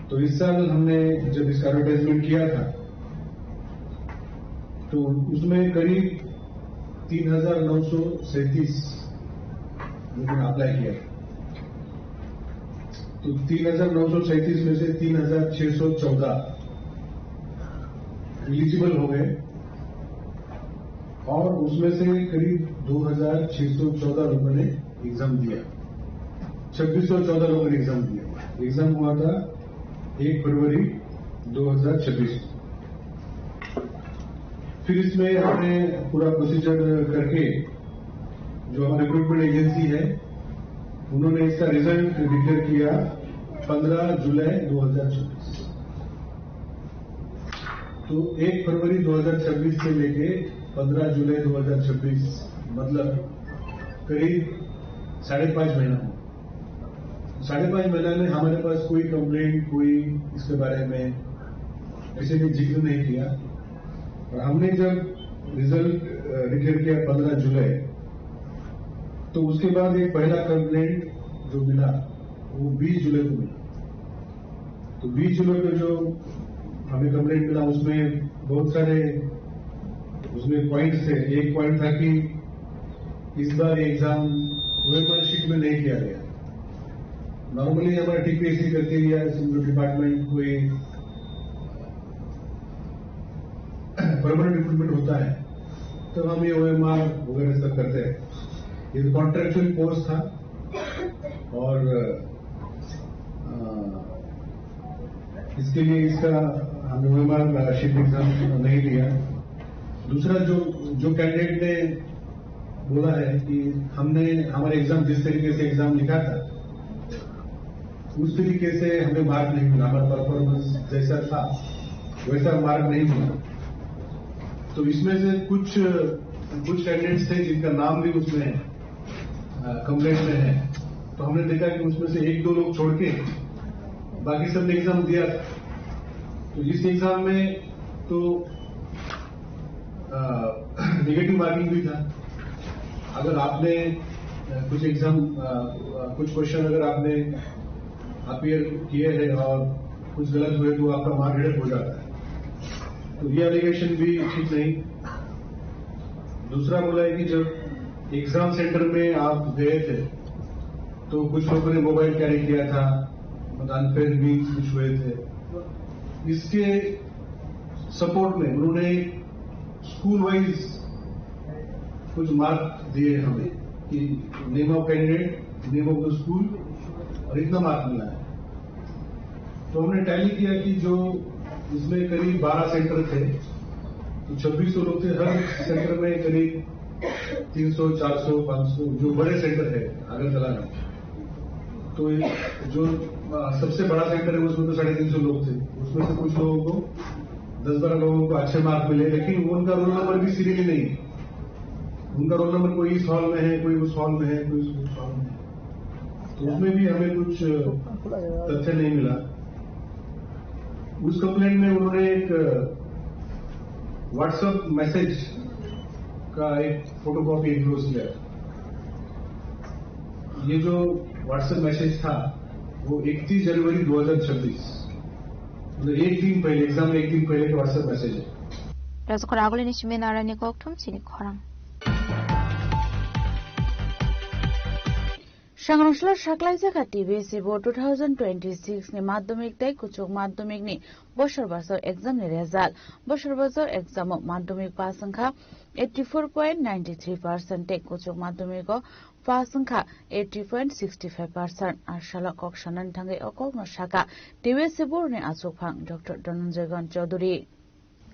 तो इस साल हमने जब इसका एडवर्टाइजमेंट किया था, तो उसमें करीब तीन हज़ार नौ सौ सैंतीस लोगों ने अप्लाई किया। तो तीन हज़ार नौ सौ सैंतीस में से तीन हज़ार छह सौ चौदह एलिजिबल हो गए और उसमें से करीब दो हज़ार छह सौ चौदह लोगों ने एग्जाम दिया, छब्बीस सौ चौदह लोगों ने एग्जाम दिया। एग्जाम हुआ था एक फरवरी दो हज़ार छब्बीस। फिर इसमें हमने पूरा प्रोसीजर करके जो हमारी रिक्रूटमेंट एजेंसी है, उन्होंने इसका रिजल्ट डिक्लेयर किया पन्द्रह जुलाई दो हज़ार छब्बीस। तो एक फरवरी दो हज़ार छब्बीस से लेके पन्द्रह जुलाई दो हज़ार छब्बीस, मतलब करीब साढ़े पाँच महीना हुआ। साढ़े पाँच महीना में हमारे पास कोई कंप्लेंट, कोई इसके बारे में किसी ने जिक्र नहीं किया। और हमने जब रिजल्ट, अ, डिक्लेयर किया पन्द्रह जुलाई, तो उसके बाद एक पहला कंप्लेंट जो मिला, वो बीस जुलाई को मिला। तो बीस जुलाई को जो हमें कंप्लेंट मिला, उसमें बहुत सारे उसमें पॉइंट्स थे। एक पॉइंट था कि इस बार ये एग्जाम ओएमआर शीट में नहीं किया गया। नॉर्मली हमारा टीपीएससी करके या सिविल डिपार्टमेंट कोई परमानेंट रिक्रूटमेंट होता है, तो हम ये ओएमआर वगैरह सब करते हैं। ये तो कॉन्ट्रेक्चुअल पोस्ट था और, अ, इसके लिए इसका हमने ओएमआर शीट एग्जाम नहीं दिया। दूसरा, जो, जो कैंडिडेट ने बोला है कि हमने, हमारे एग्जाम, जिस तरीके से एग्जाम लिखा था, उस तरीके से हमें मार्क नहीं मिला, हमारा परफॉर्मेंस जैसा था वैसा मार्क नहीं मिला। तो इसमें से कुछ, कुछ कैंडिडेट्स थे जिनका नाम भी उसमें है, अ, कंप्लेंट में है। तो हमने देखा कि उसमें से एक दो लोग छोड़ के बाकी सबने एग्जाम दिया था। तो इस एग्जाम में तो नेगेटिव मार्किंग भी था। अगर आपने कुछ एग्जाम, कुछ क्वेश्चन अगर आपने अपियर किए हैं और कुछ गलत हुए तो आपका मार्क रिडक्ट हो जाता है। तो ये एलिगेशन भी ठीक नहीं। दूसरा बोला है कि जब एग्जाम सेंटर में आप गए थे तो कुछ लोगों ने मोबाइल कैरी किया था, अनफेयर मीन्स कुछ हुए थे। इसके सपोर्ट में उन्होंने स्कूल वाइज कुछ मार्क दिए हमें कि name of candidate, name of the school और इतना मार्क मिला है। तो हमने टैली किया कि जो इसमें करीब बारह सेंटर थे, तो छब्बीस सौ लोग थे। हर सेंटर में करीब तीन सौ, चार सौ, पाँच सौ, जो बड़े सेंटर है अगरतला में, तो ये जो सबसे बड़ा सेंटर है उसमें तो साढ़े तीन सौ लोग थे। उसमें से कुछ लोगों को, दस बारह लोगों को अच्छे मार्क मिले, लेकिन उनका रोल नंबर भी सीरियली नहीं। उनका रोल नंबर कोई इस हॉल में है, कोई उस हॉल में है, कोई उस हॉल में है। तो उसमें भी हमें कुछ तथ्य नहीं मिला। उस कंप्लेंट में उन्होंने एक WhatsApp मैसेज का एक फोटोकॉपी एनक्लोज किया। ये जो WhatsApp मैसेज था, वो इकतीस जनवरी दो हज़ार छब्बीस, मतलब एक दिन पहले, एग्जाम एक दिन पहले का WhatsApp मैसेज है। Rajkot agulini simi narani kokthum chini khorang. Sangrongshalo saklaijak T B S E bo two thousand twenty-six ni madhyamik tei kuchuk madhyamik ni bosor bosor exam ni result. Bosor bosor exam o madhyamik pass wngkha eighty four point nine three percent tei kuchuk madhyamik o pass wngkha eighty point sixty five percent. Asalo kok sanani thangwi o kokno sakha T B S E board ni achukphang Doctor Dhananjay Ghosh Chaudhary.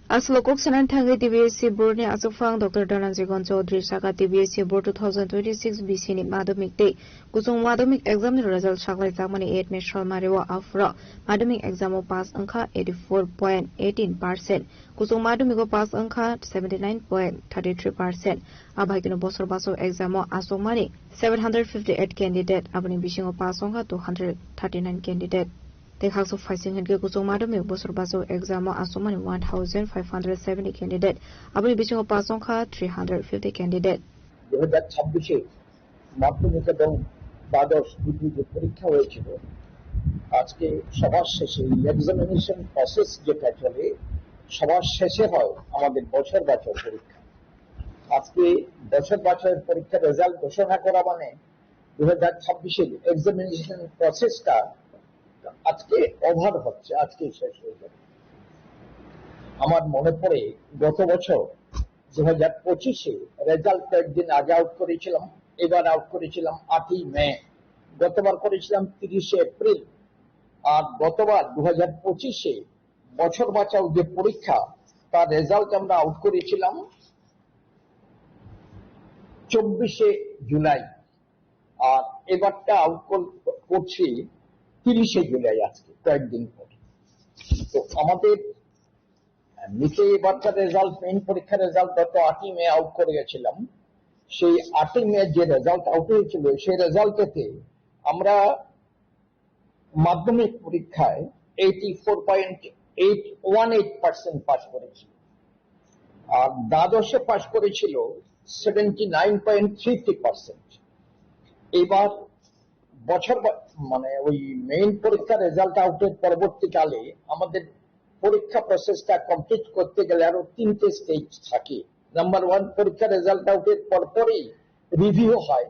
Asalo kok sanani thangwi T B S E board ni achukphang Doctor Dhananjay Ghosh Chaudhary sakha T B S E board two thousand twenty-six B C ni madhyamik tei kuchung madhyamik exam ni result saklaijakmani eight May salmari o aphuru madhyamik exam o pass wngkha eighty four point eighteen percent. Kuchung madhyamik o pass wngkha seventy nine point thirty three percent. Abahaikeno bosor bosor exam o achukmani seven hundred fifty eight candidate, aboni bisingo pass wngkha two hundred thirty nine candidate. Tei khakchuk phaising hinkhe kuchung madhyamik bosor bosor exam o achukmani one thousand five hundred seventy candidate, aboni bisingo pass wngkha three hundred fifty candidate. দুই হাজার ছাব্বিশে মাধ্যমিক এবং দ্বাদশ দুটি যে পরীক্ষা হয়েছিল, আজকে সবার শেষে এই এক্সামিনেশন প্রসেস যেটা চলে, সবার শেষে হয় আমাদের বছর বাছাই পরীক্ষা। আজকে বছর বাছাই পরীক্ষার রেজাল্ট ঘোষণা করা মানে দুই হাজার ছাব্বিশের এক্সামিনেশন প্রসেসটা আজকে ওভার হচ্ছে, আজকে শেষ হয়ে যাবে। আমার মনে পড়ে গত বছর দুই হাজার পঁচিশে রেজাল্ট কয়েকদিন আগে আউট করেছিলাম, এবার আউট করেছিলাম আটই মে, গতবার করেছিলাম তিরিশে এপ্রিল, আর গতবার দু হাজার পঁচিশে বছর বাঁচাও যে পরীক্ষা, তার রেজাল্ট আমরা আউট করেছিলাম চব্বিশে জুলাই, আর এবারটা আউট করছি তিরিশে জুলাই, আজকে কয়েকদিন পর। তো আমাদের নিচে এবারকার রেজাল্ট, মেইন পরীক্ষার রেজাল্ট গত আটই মে আউট করে গেছিলাম। সেই আটই মে যে রেজাল্ট আউট হয়েছিল, সেই রেজাল্টেতে আমরা মাধ্যমিক পরীক্ষায় eighty four point eight one eight percent pass করেছি, আর দ্বাদশে পাস করেছিল seventy nine point three three percent. এবার বছর বা-, মানে ওই মেইন পরীক্ষার রেজাল্ট আউটের পরবর্তীকালে আমাদের পরীক্ষা প্রসেসটা কমপ্লিট করতে গেলে আরো তিনটে স্টেজ থাকে। নাম্বার ওয়ান, পরীক্ষার রেজাল্ট আউটের পরপরই রিভিউ হয়,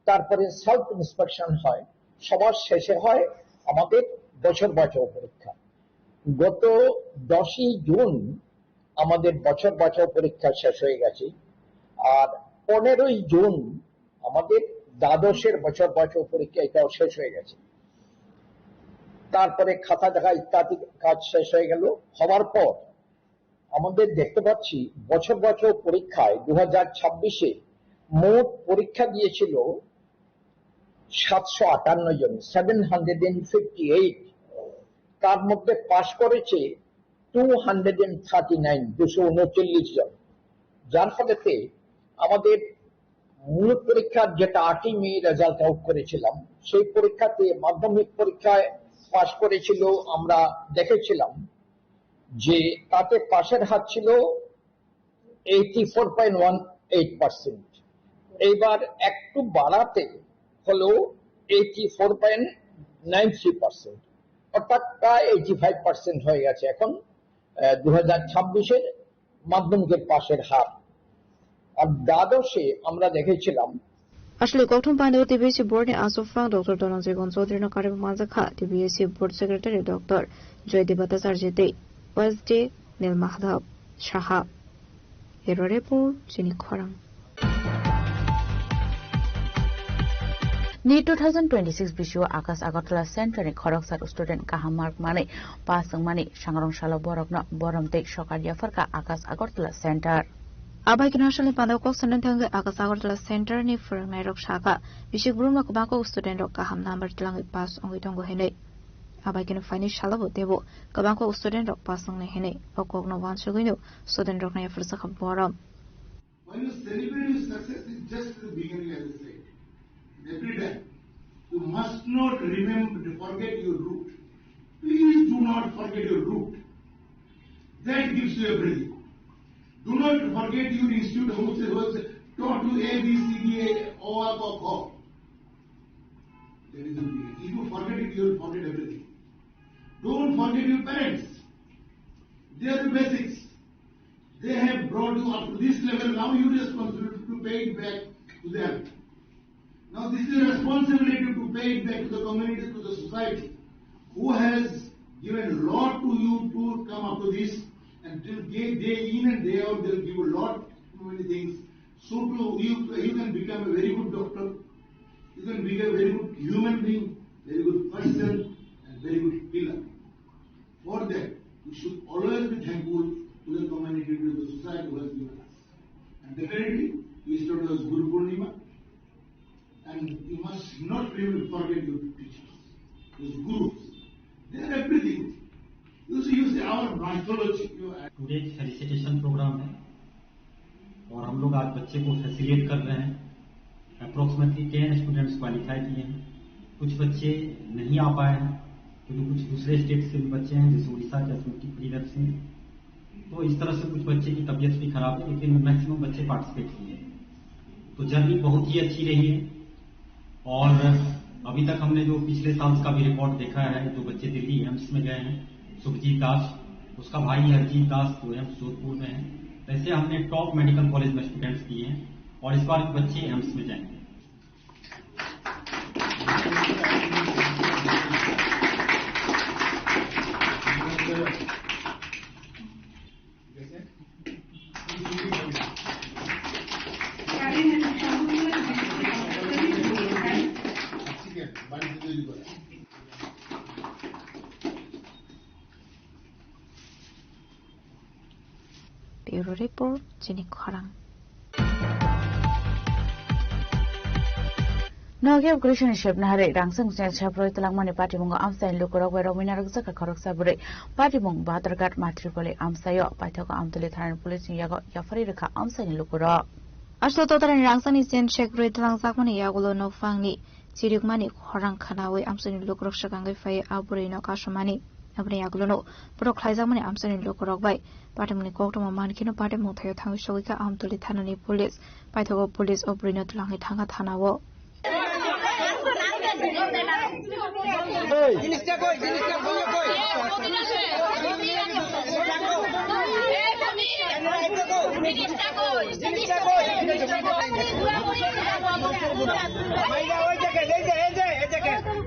তারপরে সেলফ ইন্সপেকশন হয়, সবার শেষে হয় আমাদের বছর বাঁচাও পরীক্ষা। গত দশই জুন আমাদের বছর বাঁচাও পরীক্ষা শেষ হয়ে গেছে, আর পনেরোই জুন আমাদের দ্বাদশের বছর বাঁচাও পরীক্ষা, এটাও শেষ হয়ে গেছে। তারপরে খাতা দেখা ইত্যাদি কাজ শেষ হয়ে গেল। হওয়ার পর আমাদের দেখতে পাচ্ছি বছর বাঁচাও পরীক্ষায় দু হাজার ছাব্বিশে মোট পরীক্ষা দিয়েছিল সাতশো আটান্ন জন, সেভেন হান্ড্রেড ফিফটি এইট। তার মধ্যে পাস করেছে টু হান্ড্রেড থার্টি নাইন, দুশো উনচল্লিশ জন। যার ফলেতে আমাদের মূল পরীক্ষার যেটা আটই মে রেজাল্ট আউট করেছিলাম, সেই পরীক্ষাতে, মাধ্যমিক পরীক্ষায় পাস করেছিল, আমরা দেখেছিলাম যে তাতে পাসের হার ছিল eighty four point one eight percent. এবার একটু বাড়াতে হলো eighty four point nine three percent, অর্থাৎ প্রায় এইটি ফাইভ পার্সেন্ট হয়ে গেছে এখন। দু হাজার ছাব্বিশের মাধ্যমিকের পাশের হার। আর দ্বাদশে আমরা দেখেছিলাম। Aswk koktwma pandao T B S C board ni aswk phang Doctor Dhananjay Gon Chaudhary no karwi manjakha T B S C board secretary Doctor Joydeep Bhattacharya tei S D Nil Madhav Saha. Bureau report, chini khorang. Ni two thousand twenty-six bisio Akash Agartala Center ni khoroksa student kaham mark mani pass wngmani sangrong salo borokno borom tei sokar yapharkha Akash Agartala Center. Abai kino aswkni pandao kok sanani thangwi Akash Agartala Center ni phwrwngnairok sakha, bisik brumno kwbangkuk student rok kaham number twlangwi pass wngwi tongo hinwi. Abai kino phaini salo bo teibo kwbangkuk student rok pass wngnai hinwi o kokno uansugwino student rokno yapharjakha borom. When you celebrate your success, it's just the beginning, as I said. Every time, you must not remember, forget your root. Please do not forget your root. That gives you everything. Do not forget your institute who has taught you A B C D, A, O, A, Ko, Kho. That is the beginning. If you forget it, you will forget everything. Don't forget your parents. They are the basics. They have brought you up to this level. Now you responsible to pay it back to them. Now this is a responsibility to pay it back to the community, to the society, who has given a lot to you to come up to this, and till day, day in and day out, they'll give a lot, too many things. So too, you, you can become a very good doctor, you can become a very good human being, very good person, and very good pillar. For that, we should always be thankful to the community, to the society who has given us. And definitely, we start with Guru Purnima, and you must not really forget your teachers, those gurus. They are everything. You see, you see our mythology, you are Today felicitation program है। और हम लोग आज बच्चे को फैसिलिटेट कर रहे हैं। अप्रोक्सीमेटली टेन स्टूडेंट्स क्वालिफाई किए हैं। कुछ बच्चे नहीं आ पाए हैं, क्योंकि कुछ दूसरे स्टेट से भी बच्चे हैं, जैसे उड़ीसा के, असम की, पीडब्ल्यूडी से। तो इस तरह से कुछ बच्चे की तबीयत भी खराब है, लेकिन मैक्सिमम बच्चे पार्टिसिपेट किए हैं। तो जर्नी बहुत ही अच्छी रही है। और अभी तक हमने जो पिछले साल का भी रिकॉर्ड देखा है, जो बच्चे दिल्ली एम्स में गए हैं, सुखजीत दास, उसका भाई हरजीत दास, वो एम्स जोधपुर में है। ऐसे हमने टॉप मेडिकल कॉलेज में स्टूडेंट्स दिए हैं और इस बार भी बच्चे एम्स में जाएंगे। Bureau report, chini khorang. Nokia Operation Shepnahari rangsang seng chaproi twlangmani patimungo amchaini lukurok bai romwi narwkjakha khoroksa bwrwi. Patimung Badharghat Matripoli amchaio paithago Amtwlwi thanani police ni yago yapharwi rwkha amchaini lukurok. Aswk totarani rangsani chen sekrwi twlangjakmani yagulo nokphangni chirikmani khorang khwnawi amchaini lukurok swkangwi phaiwi a bwrwino kasumani. Aboni yagulono borok khlaijakmani amchaini lukurok bai patimungni koktwma mankheno patimung thaio thangwi sogwikha Amtwlwi thanani police. Paithago police o bwrwino twlangwi thangkha thanao.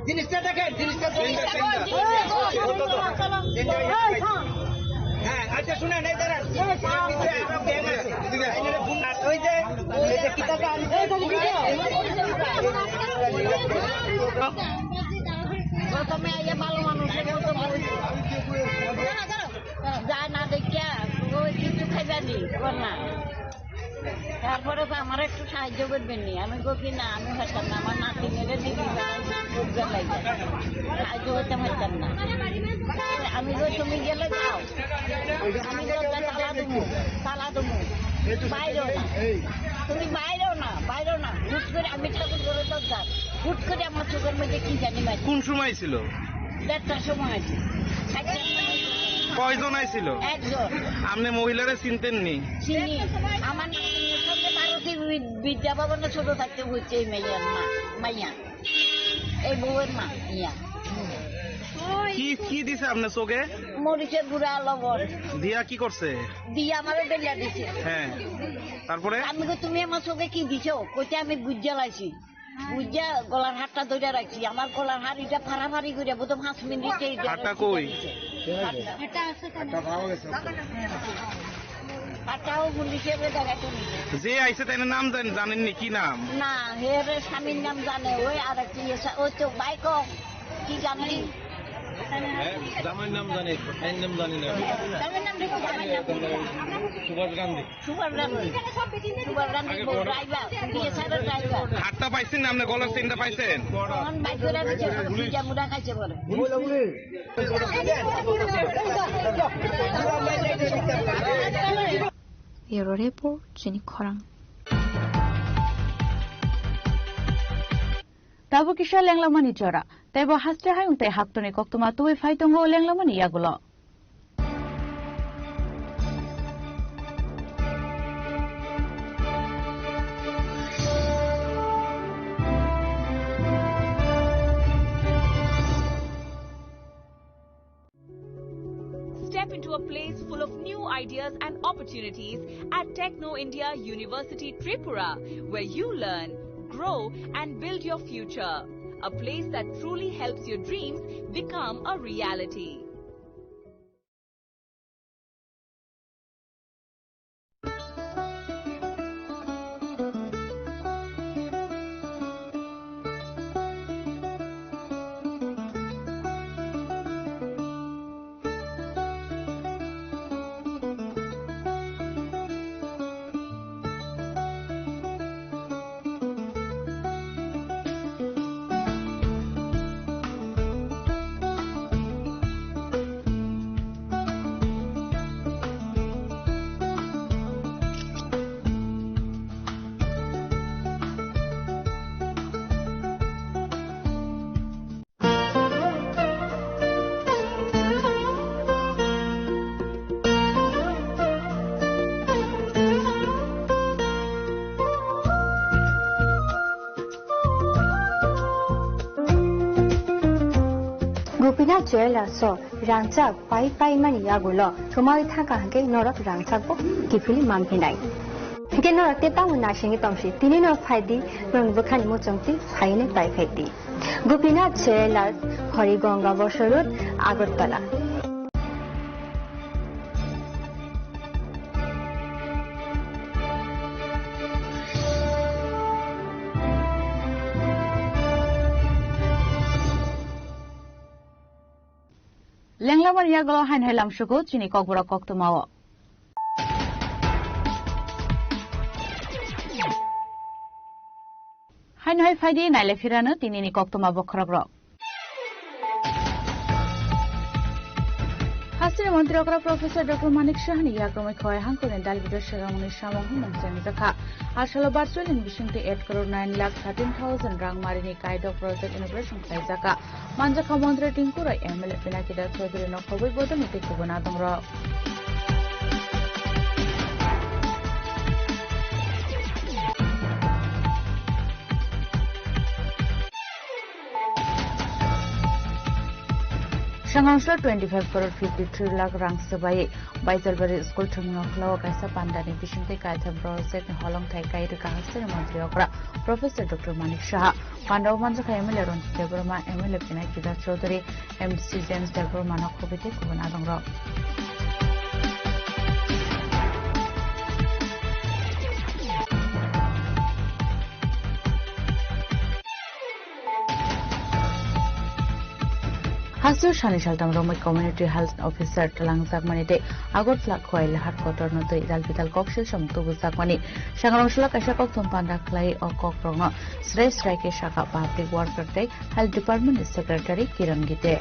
জিনিসটা দেখেন, জিনিসটা দেখেন। হ্যাঁ, আচ্ছা, শুনেন, এই দাঁড়ান। ওই যে, এই যে, কিতাটা আনছে। প্রথমে আইয়া ভালো মানুষ, এগুলো তো বলছে। যা না দেখিয়া, ওই কিছু খাইবানি, না। তারপরে তো আমার একটু সাহায্য করবেন নি? আমি কই কি, "না, আমি পারতাম না, আমার নাতি মেরে দিবি, বুঝতে লাগে, সাহায্য করতে পারতাম না।" আমি কই, "তুমি গেলে যাও, আমি দরজা তালা দেবো, তালা দেবো, বাইরেও না, তুমি বাইরেও না, বাইরেও না।" হুট করে আমি ঠাকুর ঘরে দরজা, হুট করে আমার চোখের মধ্যে কি জানি মারি। কোন সময় ছিল? দেড়টার সময় আছে। কয়জন আইছিল? একজন। আপনি মহিলারে চিনতেন নি? চিনি। আমার নাতনির সঙ্গে ভারতী বি-, বিদ্যা ভবনে ছোট থাকতে হচ্ছে এই মেয়ের মা, মাইয়া। এই বউয়ের মা, ইয়া। কি, কি দিছে আপনার চোখে? মরিচের গুঁড়া, লবণ। দিয়া কি করছে? দিয়া আমারে বেলিয়া দিছে। হ্যাঁ। তারপরে? আমি কই, "তুমি আমার চোখে কি দিছো?" কইতে, "আমি বুঝে লাইছি।" বুঝা গলার হারটা ধরে রাখছি, আমার গলার হার এটা ফাড়াফাড়ি করে বোধ পাঁচ মিনিটে এটা হারটা কই? হারটা। হারটাও পুলিশে দেখাতে নিছে। যে আইছে তাই নাম জান-, জানেননি কি নাম? না, হের স্বামীর নাম জানে, ওই আর এক ইয়ে সা-, ওই তো বাইক কি জানি? হ্যাঁ, জামাইর নাম জানি, ভাইয়ের নাম জানি না। জামাইর নাম দেখো, জামাইর নাম। সুভাষ গান্ধী। সুভাষ গান্ধী। সুভাষ গান্ধী বউ ড্রাইভার, বিয়ে ছাড়া ড্রাইভার। হাতটা পাইছেন না, আপনি গলার চেইনটা পাইছেন? তখন বাইক করে আমি ছেড়ে দিচ্ছি, যে মুড়া খাইছে বলে। Bureau Report, Chini Khorang. Tabuk kisa lenglamani jora. Teibo haste hayung tei haktoni koktwma tubui phai tongo lenglamani yagulo. Step into a place full of new ideas and opportunities at Techno India University Tripura, where you learn, grow, and build your future. A place that truly helps your dreams become a reality. Gopinath Jewellers o rangchak pai pai mani yagulo thumawi thangkha hwnkhe norok rangchakbo kiphilwi manphinai. Hwnkhe norok tei tamo naisingwi tongsi, tini no phaidi, norokni bwkhani muchungtwi phaiwi nai pai phaidi. Gopinath Jewellers, Hori Ganga Bosor Road, Agartala. Lenglamani yagulo haino hai lamsugo chini kokborok koktwmao. Haino hai phaidi naile phirano tinini koktwma bokhorokrok. Hasteni montri okra Professor Doctor Manik Sahani yakromwi khowai hangkoni dal bidal segamungni samung humung chengjakha. Asalo virtual ni bisingtwi eight crore nine lakh thirteen thousand rang marini kaidok project inauguration khlaijakha. Manjakha montri Tinku Roy, M L A Pinaki Das Chaudhary no khobwi bodolni tei kubun adongrok. Sangangsla twenty five crore fifty three lakh rang swbai Baijalbari school thwngmung okhlao kaisa pandani bisingtwi kaitham project ni holongthai kai rwkha hasteni montri okra Professor Doctor Manik Saha. Pandao manjakha M L A Ranjit Debbarma, M L A Pinaki Das Chaudhary, M D C James Debbarma no khobwi tei kubun adongrok. Hasteo sani saltam romwi community health officer twlangjakmani tei Agartala Khowaila headquarter no twi dalbidal koksil samung tubujakmani. Sangrong salo kaisa kokthum panda khlai o kokrokno srai srai khe sakha public worker tei health department ni secretary Kiran Gite.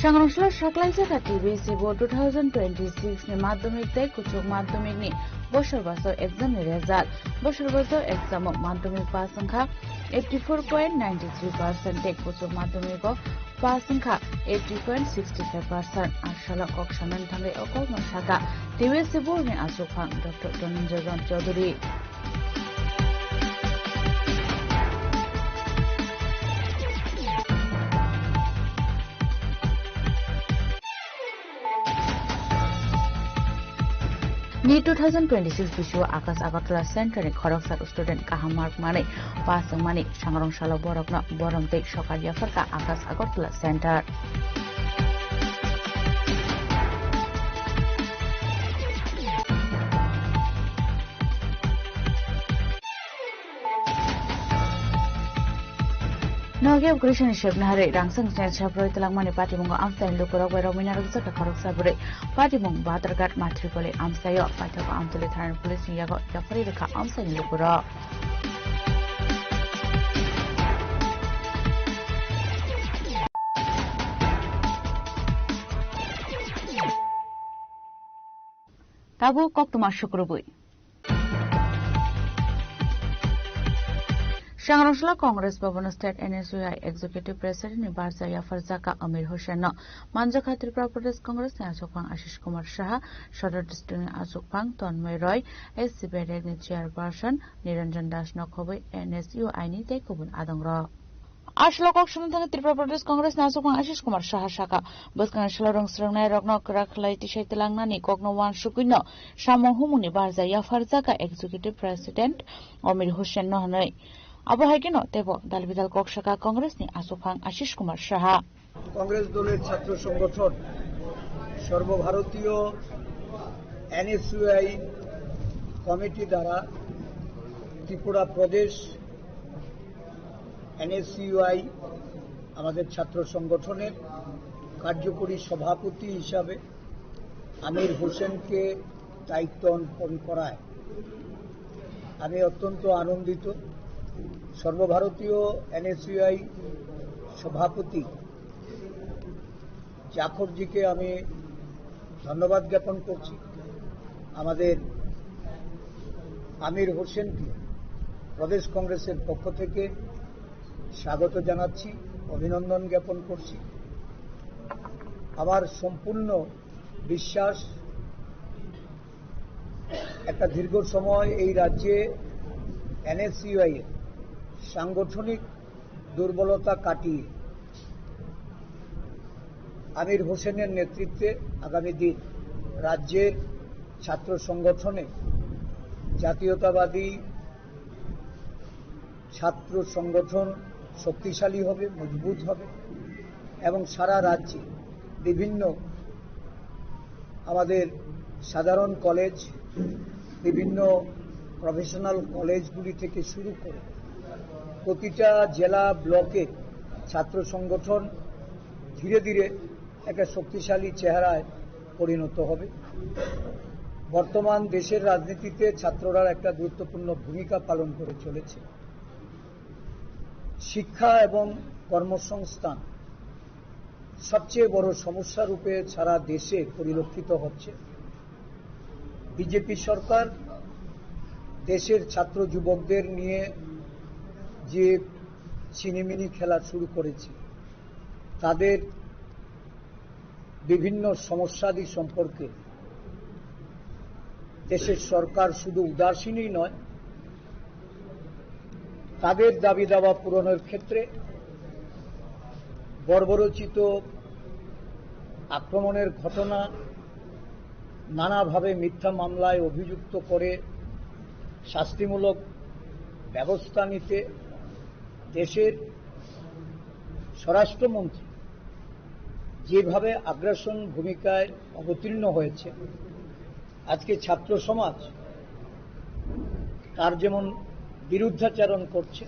Chwngno salo saklaijak T B S E bo two thousand twenty-six ni madhyamik tei kuchuk madhyamik ni bosor bosor exam ni result. Bosor bosor exam o madhyamik pass wngkha eighty four point nine three percent tei kuchuk madhyamik o pass wngkha eighty point six five percent. Asalo kok sanani thangwi o kokno sakha T B S E bo ni aswkphang Doctor Dhananjay Ram Chaudhary. Ni two thousand twenty-six bisio Akash Agartala Center ni khoroksa student kaham mark manwi pass wngmani sangrong salo borokno borom tei sokar yapharkha Akash Agartala Center. Nokia Krishna Shepnahari Rangsang Chen Chaproi Telangmani Patimung Amsai Lukurok Bai Romina Rukjaka Khoroksa Bwrwi Patimung Batarghat Matripoli Amsaio Paithak Amtuli Thanani Police ni Yago Yapari Rikha Amsai Lukurok. Tabuk koktwma sukrubwi. Sangrong salo Congress Bhavan State N S U I Executive President ni barja yapharjaka Amir Hussain no manjakha Tripura Pradesh Congress ni achukphang Ashish Kumar Saha, Sodor District ni achukphang Tanmay Roy, S C Bedek ni Chairperson Niranjan Das no khobwi N S U I ni tei kubun adongrok. Aswk kok swnam thangwi Tripura Pradesh Congress ni achukphang Ashish Kumar Saha sakha, bwskangni salo rwng swrwngnairokno kwrak khlai tisai twlangnani kokno uansugwino samung humungni barja yapharjakha Executive President Amir Hussain no hwnwi. Abo hai kheno teibo dal bidal kok sakha Congress ni achukphang Ashish Kumar Saha. Congress দলের ছাত্র সংগঠন সর্বভারতীয় NSUI committee দ্বারা ত্রিপুরা প্রদেশ এনএসইউআই আমাদের ছাত্র সংগঠনের কার্যকরী সভাপতি হিসাবে আমির হোসেনকে দায়িত্ব অর্পণ করায় আমি অত্যন্ত আনন্দিত। সর্বভারতীয় এনএসইউআই সভাপতি জাখরজিকে আমি ধন্যবাদ জ্ঞাপন করছি। আমাদের আমির হোসেনকে প্রদেশ কংগ্রেসের পক্ষ থেকে স্বাগত জানাচ্ছি, অভিনন্দন জ্ঞাপন করছি। আমার সম্পূর্ণ বিশ্বাস, একটা দীর্ঘ সময় এই রাজ্যে এনএসইউআই এর সাংগঠনিক দুর্বলতা কাটিয়ে আমির হোসেনের নেতৃত্বে আগামী দিন রাজ্যের ছাত্র সংগঠনে জাতীয়তাবাদী ছাত্র সংগঠন শক্তিশালী হবে, মজবুত হবে এবং সারা রাজ্যে বিভিন্ন আমাদের সাধারণ কলেজ, বিভিন্ন প্রফেশনাল কলেজগুলি থেকে শুরু করে প্রতিটা জেলা ব্লকে ছাত্র সংগঠন ধীরে ধীরে একটা শক্তিশালী চেহারায় পরিণত হবে। বর্তমান দেশের রাজনীতিতে ছাত্ররা একটা গুরুত্বপূর্ণ ভূমিকা পালন করে চলেছে। শিক্ষা এবং কর্মসংস্থান সবচেয়ে বড় সমস্যা রূপে সারা দেশে পরিলক্ষিত হচ্ছে। বিজেপি সরকার দেশের ছাত্র যুবকদের নিয়ে যে ছিনিমিনি খেলা শুরু করেছে, তাদের বিভিন্ন সমস্যাদি সম্পর্কে দেশের সরকার শুধু উদাসীনই নয়, তাদের দাবি দাওয়া পূরণের ক্ষেত্রে বর্বরোচিত আক্রমণের ঘটনা, নানাভাবে মিথ্যা মামলায় অভিযুক্ত করে শাস্তিমূলক ব্যবস্থা নিতে দেশের স্বরাষ্ট্রমন্ত্রী যেভাবে আগ্রাসন ভূমিকায় অবতীর্ণ হয়েছে, আজকে ছাত্র সমাজ তার যেমন বিরুদ্ধাচারণ করছে,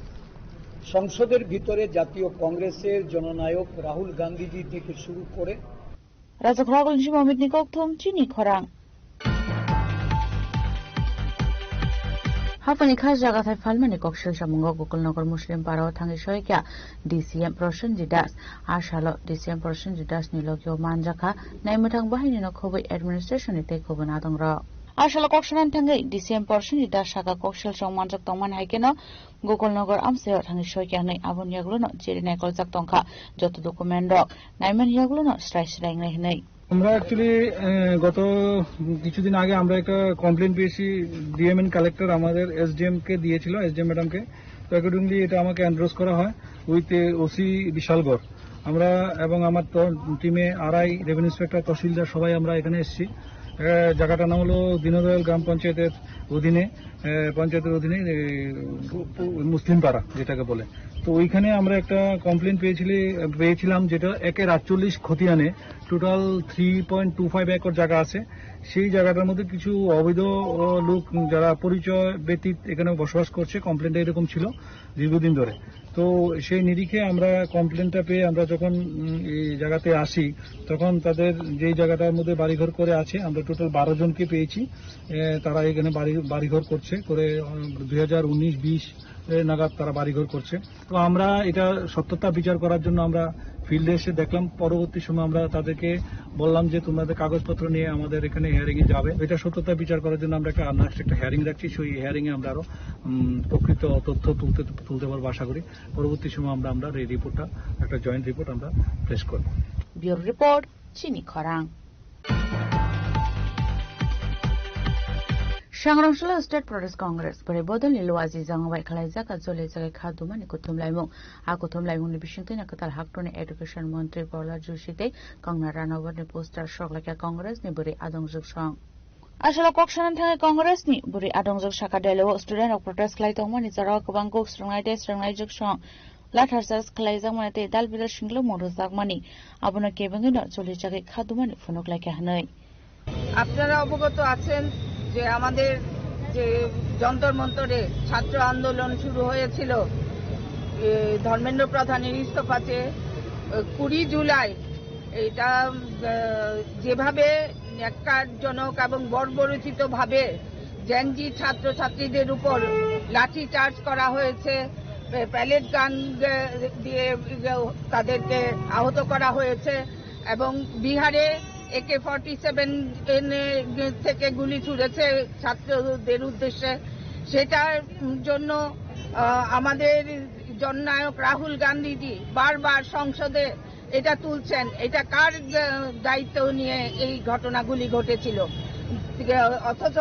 সংসদের ভিতরে জাতীয় কংগ্রেসের জননায়ক রাহুল গান্ধীজি থেকে শুরু করে রাজা খোরাগল Jimamit ni kokthum chini khorang. Haphani kha jaga thai phalmani koksil samungo Gokulnagar Muslim Parao thangwi soikha D C M Prosenjit Das. A salo D C M Prosenjit Das ni logio manjakha naimwthang bahaini no khobwi administration ni tei khobwi nadongrok. A salo kok sanani thangwi D C M Prosenjit Das saka koksil song manjak tongmani hai kheno Gokulnagar amchaio thangwi soikha hwnwi aboni yagluno chiri naikoljak tongkha joto document rok naimani yagluno srai srai wngnai hwnwi. আমরা অ্যাকচুয়ালি গত কিছুদিন আগে আমরা একটা কমপ্লেন পেয়েছি DM and collector আমাদের এসডিএম কে দিয়েছিল, এসডিএম ম্যাডামকে। তো অ্যাকর্ডিংলি এটা আমাকে এন্ডোর্স করা হয় উইথ ওসি বিশালগড়। আমরা এবং আমার টিমে আরআই, রেভিনিউ ইন্সপেক্টর, তহসিলদার সবাই আমরা এখানে এসেছি। আহ, জায়গাটার নাম হলো দীনদয়াল গ্রাম পঞ্চায়েতের অধীনে, আহ, পঞ্চায়েতের অধীনে, আহ, মুসলিম পাড়া যেটাকে বলে। তো ওইখানে আমরা একটা কমপ্লেন পেয়েছিলি পেয়েছিলাম, যেটা একের আটচল্লিশ খতিয়ানে total three point two five acre জায়গা আছে। সেই জায়গাটার মধ্যে কিছু অবৈধ, আহ, লোক, যারা পরিচয় ব্যতীত এখানে বসবাস করছে, কমপ্লেনটা এরকম ছিল দীর্ঘদিন ধরে। তো সেই নিরিখে আমরা কমপ্লেনটা পেয়ে আমরা যখন, উম, এই জায়গাতে আসি, তখন তাদের যেই জায়গাটার মধ্যে বাড়িঘর করে আছে, আমরা টোটাল বারো জনকে পেয়েছি। এ, তারা এখানে বাড়ি, বাড়িঘর করছে, করে, উম, দুই হাজার উনিশ বিশ এ নাগাদ তারা বাড়িঘর করছে। তো আমরা এটা সত্যতা বিচার করার জন্য আমরা ফিল্ডে এসে দেখলাম। পরবর্তী সময় আমরা তাদেরকে বললাম যে, "তোমাদের কাগজপত্র নিয়ে আমাদের এখানে হিয়ারিং এ যাবে।" এটা সত্যতা বিচার করার জন্য আমরা একটা, আমরা একটা হিয়ারিং রাখছি। সেই হিয়ারিং এ আমরা আরো, উম, প্রকৃত তথ্য তুলতে, তুলতে পারবো আশা করি। পরবর্তী সময় আমরা, আমরা এই রিপোর্টটা, একটা জয়েন্ট রিপোর্ট আমরা প্রেস করবো। Bureau report, Chini Khorang. Sangrong Solo State Progress Congress, bwrwi bodolni luaji jangbai khwlaijak a joli jagai kha dumani kuthum laimung. A kuthum laimungni bisingtwi no kwtal haktorni Education Montri Prahlad Joshi tei Kangna Ranawarni poster sok laikha Congressni bwrwi adongjwk song. Aswk kok sanani thangwi Congressni bwrwi adongjwk saka Delhi-o student rok protest khlai tongmani jorao kwbang kuk swrwngnai tei swrwngnaijwk song. Lathar charge khlaijakmani tei dal bidal singlamung rwjakmani abono kebengwino choli chagwi kha dumani phunuk laikha hwnwi. আপনারা অবগত আছেন যে আমাদের যে যন্তর মন্তরে ছাত্র আন্দোলন শুরু হয়েছিল, এ, ধর্মেন্দ্র প্রধানের ইস্তফা চেয়ে, এ, কুড়ি জুলাই এটা, এ, যেভাবে ন্যাক্কারজনক এবং বর্বরোচিতভাবে জেনজি ছাত্রছাত্রীদের উপর লাঠি চার্জ করা হয়েছে, প্যা-, প্যালেট গান, এ, দিয়ে, এ, তাদেরকে আহত করা হয়েছে এবং বিহারে একে ফর্টি সেভেন এনে থেকে গুলি ছুড়েছে ছাত্রদের উদ্দেশ্যে। সেটার জন্য, আহ, আমাদের জননায়ক রাহুল গান্ধীজি বারবার সংসদে এটা তুলছেন, এটা কার, আহ, দায়িত্ব নিয়ে এই ঘটনাগুলি ঘটেছিল? অথচ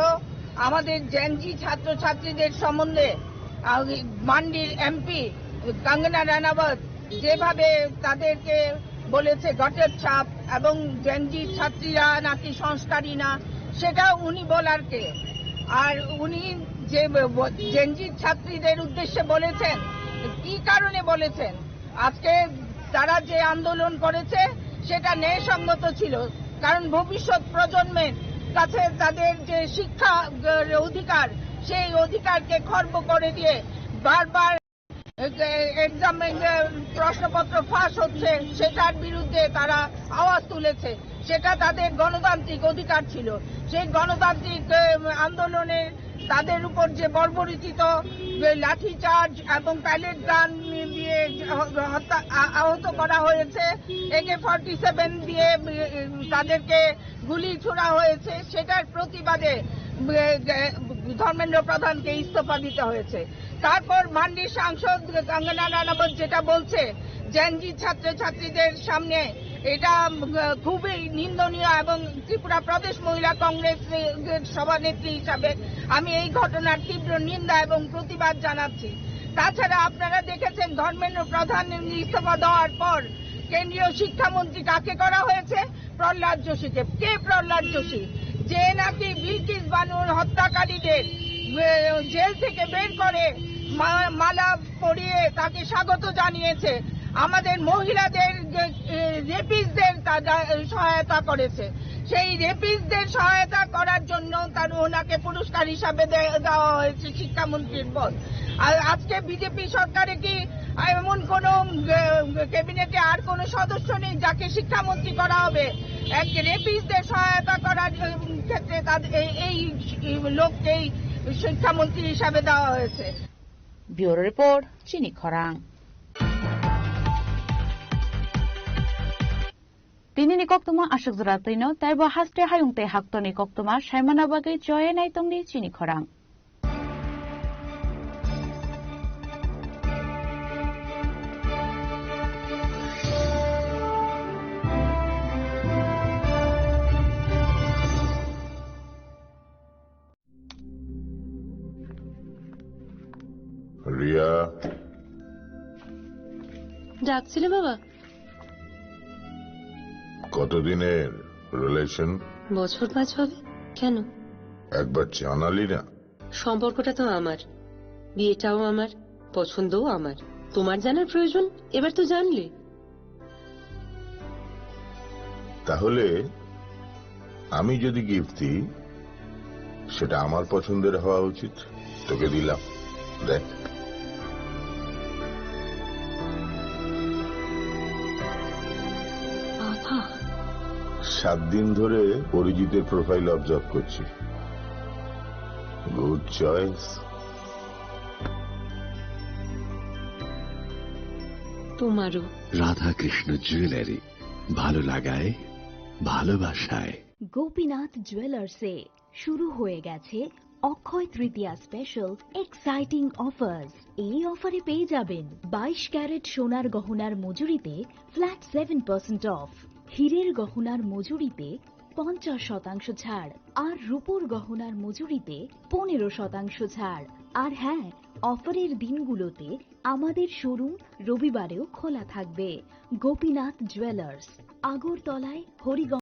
আমাদের জেনজি ছাত্রছাত্রীদের সম্বন্ধে, আহ, মান্ডির এমপি কঙ্গনা রানাওয়াত যেভাবে তাদেরকে বলেছে ঘটের ছাপ এবং জেনজি ছাত্রীরা নাকি সংস্কারী না, সেটা উনি বলার কে? আর উনি যে ব-, ব-, জেনজি ছাত্রীদের উদ্দেশ্যে বলেছেন, কি কারণে বলেছেন? আজকে তারা যে আন্দোলন করেছে, সেটা ন্যায়সঙ্গত ছিল, কারণ ভবিষ্যৎ প্রজন্মের কাছে তাদের যে শিক্ষা, আহ, অধিকার, সেই অধিকারকে খর্ব করে দিয়ে বারবার এক্সামে যে প্রশ্নপত্র ফাঁস হচ্ছে, সেটার বিরুদ্ধে তারা আওয়াজ তুলেছে। সেটা তাদের গণতান্ত্রিক অধিকার ছিল। সেই গণতান্ত্রিক, আহ, আন্দোলনে তাদের উপর যে বর্বরোচিত, যে লাঠিচার্জ এবং প্যালেট গান দিয়ে হ-, হত্যা, আ-, আহত করা হয়েছে, একে ফর্টি সেভেন দিয়ে, উম, তাদেরকে গুলি ছোড়া হয়েছে, সেটার প্রতিবাদে, উম, যে ধর্মেন্দ্র প্রধানকে ইস্তফা দিতে হয়েছে। তারপর মাননীয় সাংসদ কঙ্গনা রানাবত যেটা বলছে, জেনজি ছাত্রছাত্রীদের সামনে এটা, উম, খুবই নিন্দনীয় এবং ত্রিপুরা প্রদেশ মহিলা কংগ্রেসের সভানেত্রী হিসাবে আমি এই ঘটনার তীব্র নিন্দা এবং প্রতিবাদ জানাচ্ছি। তাছাড়া আপনারা দেখেছেন, ধর্মেন্দ্র প্রধান ইস্তফা দেওয়ার পর কেন্দ্রীয় শিক্ষামন্ত্রী কাকে করা হয়েছে? প্রহ্লাদ যোশীকে। কে প্রহ্লাদ যোশী? যে নাকি বিলকিস বানুর হত্যাকারীদের, এ, জেল থেকে বের করে মা-, মালা পরিয়ে তাকে স্বাগত জানিয়েছে। আমাদের মহিলাদের, এ, এ, রেপিস্টদের তা-, তা-, সহায়তা করেছে। সেই রেপিস্টদের সহায়তা করার জন্য তার, ওনাকে পুরস্কার হিসাবে দে-, দেওয়া হয়েছে শিক্ষামন্ত্রীর পদ। আর আজকে বিজেপি সরকারে কি এমন কোনো, আহ, ক্যাবিনেটে আর কোনো সদস্য নেই যাকে শিক্ষামন্ত্রী করা হবে? এক রেপিস্টদের সহায়তা করার, উম, ক্ষেত্রে তাদের এই, এই, এই লোককেই শিক্ষামন্ত্রী হিসাবে দেওয়া হয়েছে। Bureau report, Chini Khorang. Tini ni koktwma aswk jora twino, tei bo haste hayung tei haktorni koktwma saimana bagwi choye nai tongdi Chini Khorang. Riya. ডাকছিলে বাবা? কতদিনের রিলেশন? বছর পাঁচ হবে। কেন? একবার জানালি না। সম্পর্কটা তো আমার, বিয়েটাও আমার, পছন্দও আমার। তোমার জানার প্রয়োজন, এবার তো জানলে। তাহলে আমি যদি গিফট দিই, সেটা আমার পছন্দের হওয়া উচিত। তোকে দিলাম, দেখ। বাবা। সাত দিন ধরে অরিজিতের প্রোফাইল অবজার্ভ করছি। Good choice. তোমারও। রাধাকৃষ্ণ জুয়েলারি, ভালো লাগায়, ভালোবাসায়। গোপীনাথ জুয়েলার্সে শুরু হয়ে গেছে অক্ষয় তৃতীয়া স্পেশাল এক্সাইটিং অফার্স। এই অফারে পেয়ে যাবেন বাইশ ক্যারেট সোনার গহনার মজুরিতে ফ্ল্যাট সেভেন পার্সেন্ট অফ, হীরের গহনার মজুরিতে পঞ্চাশ শতাংশ ছাড়, আর রূপোর গহনার মজুরিতে পনেরো শতাংশ ছাড়। আর হ্যাঁ, অফারের দিনগুলোতে আমাদের শোরুম রবিবারেও খোলা থাকবে। গোপীনাথ জুয়েলার্স, আগরতলায় হরিগঞ্জ।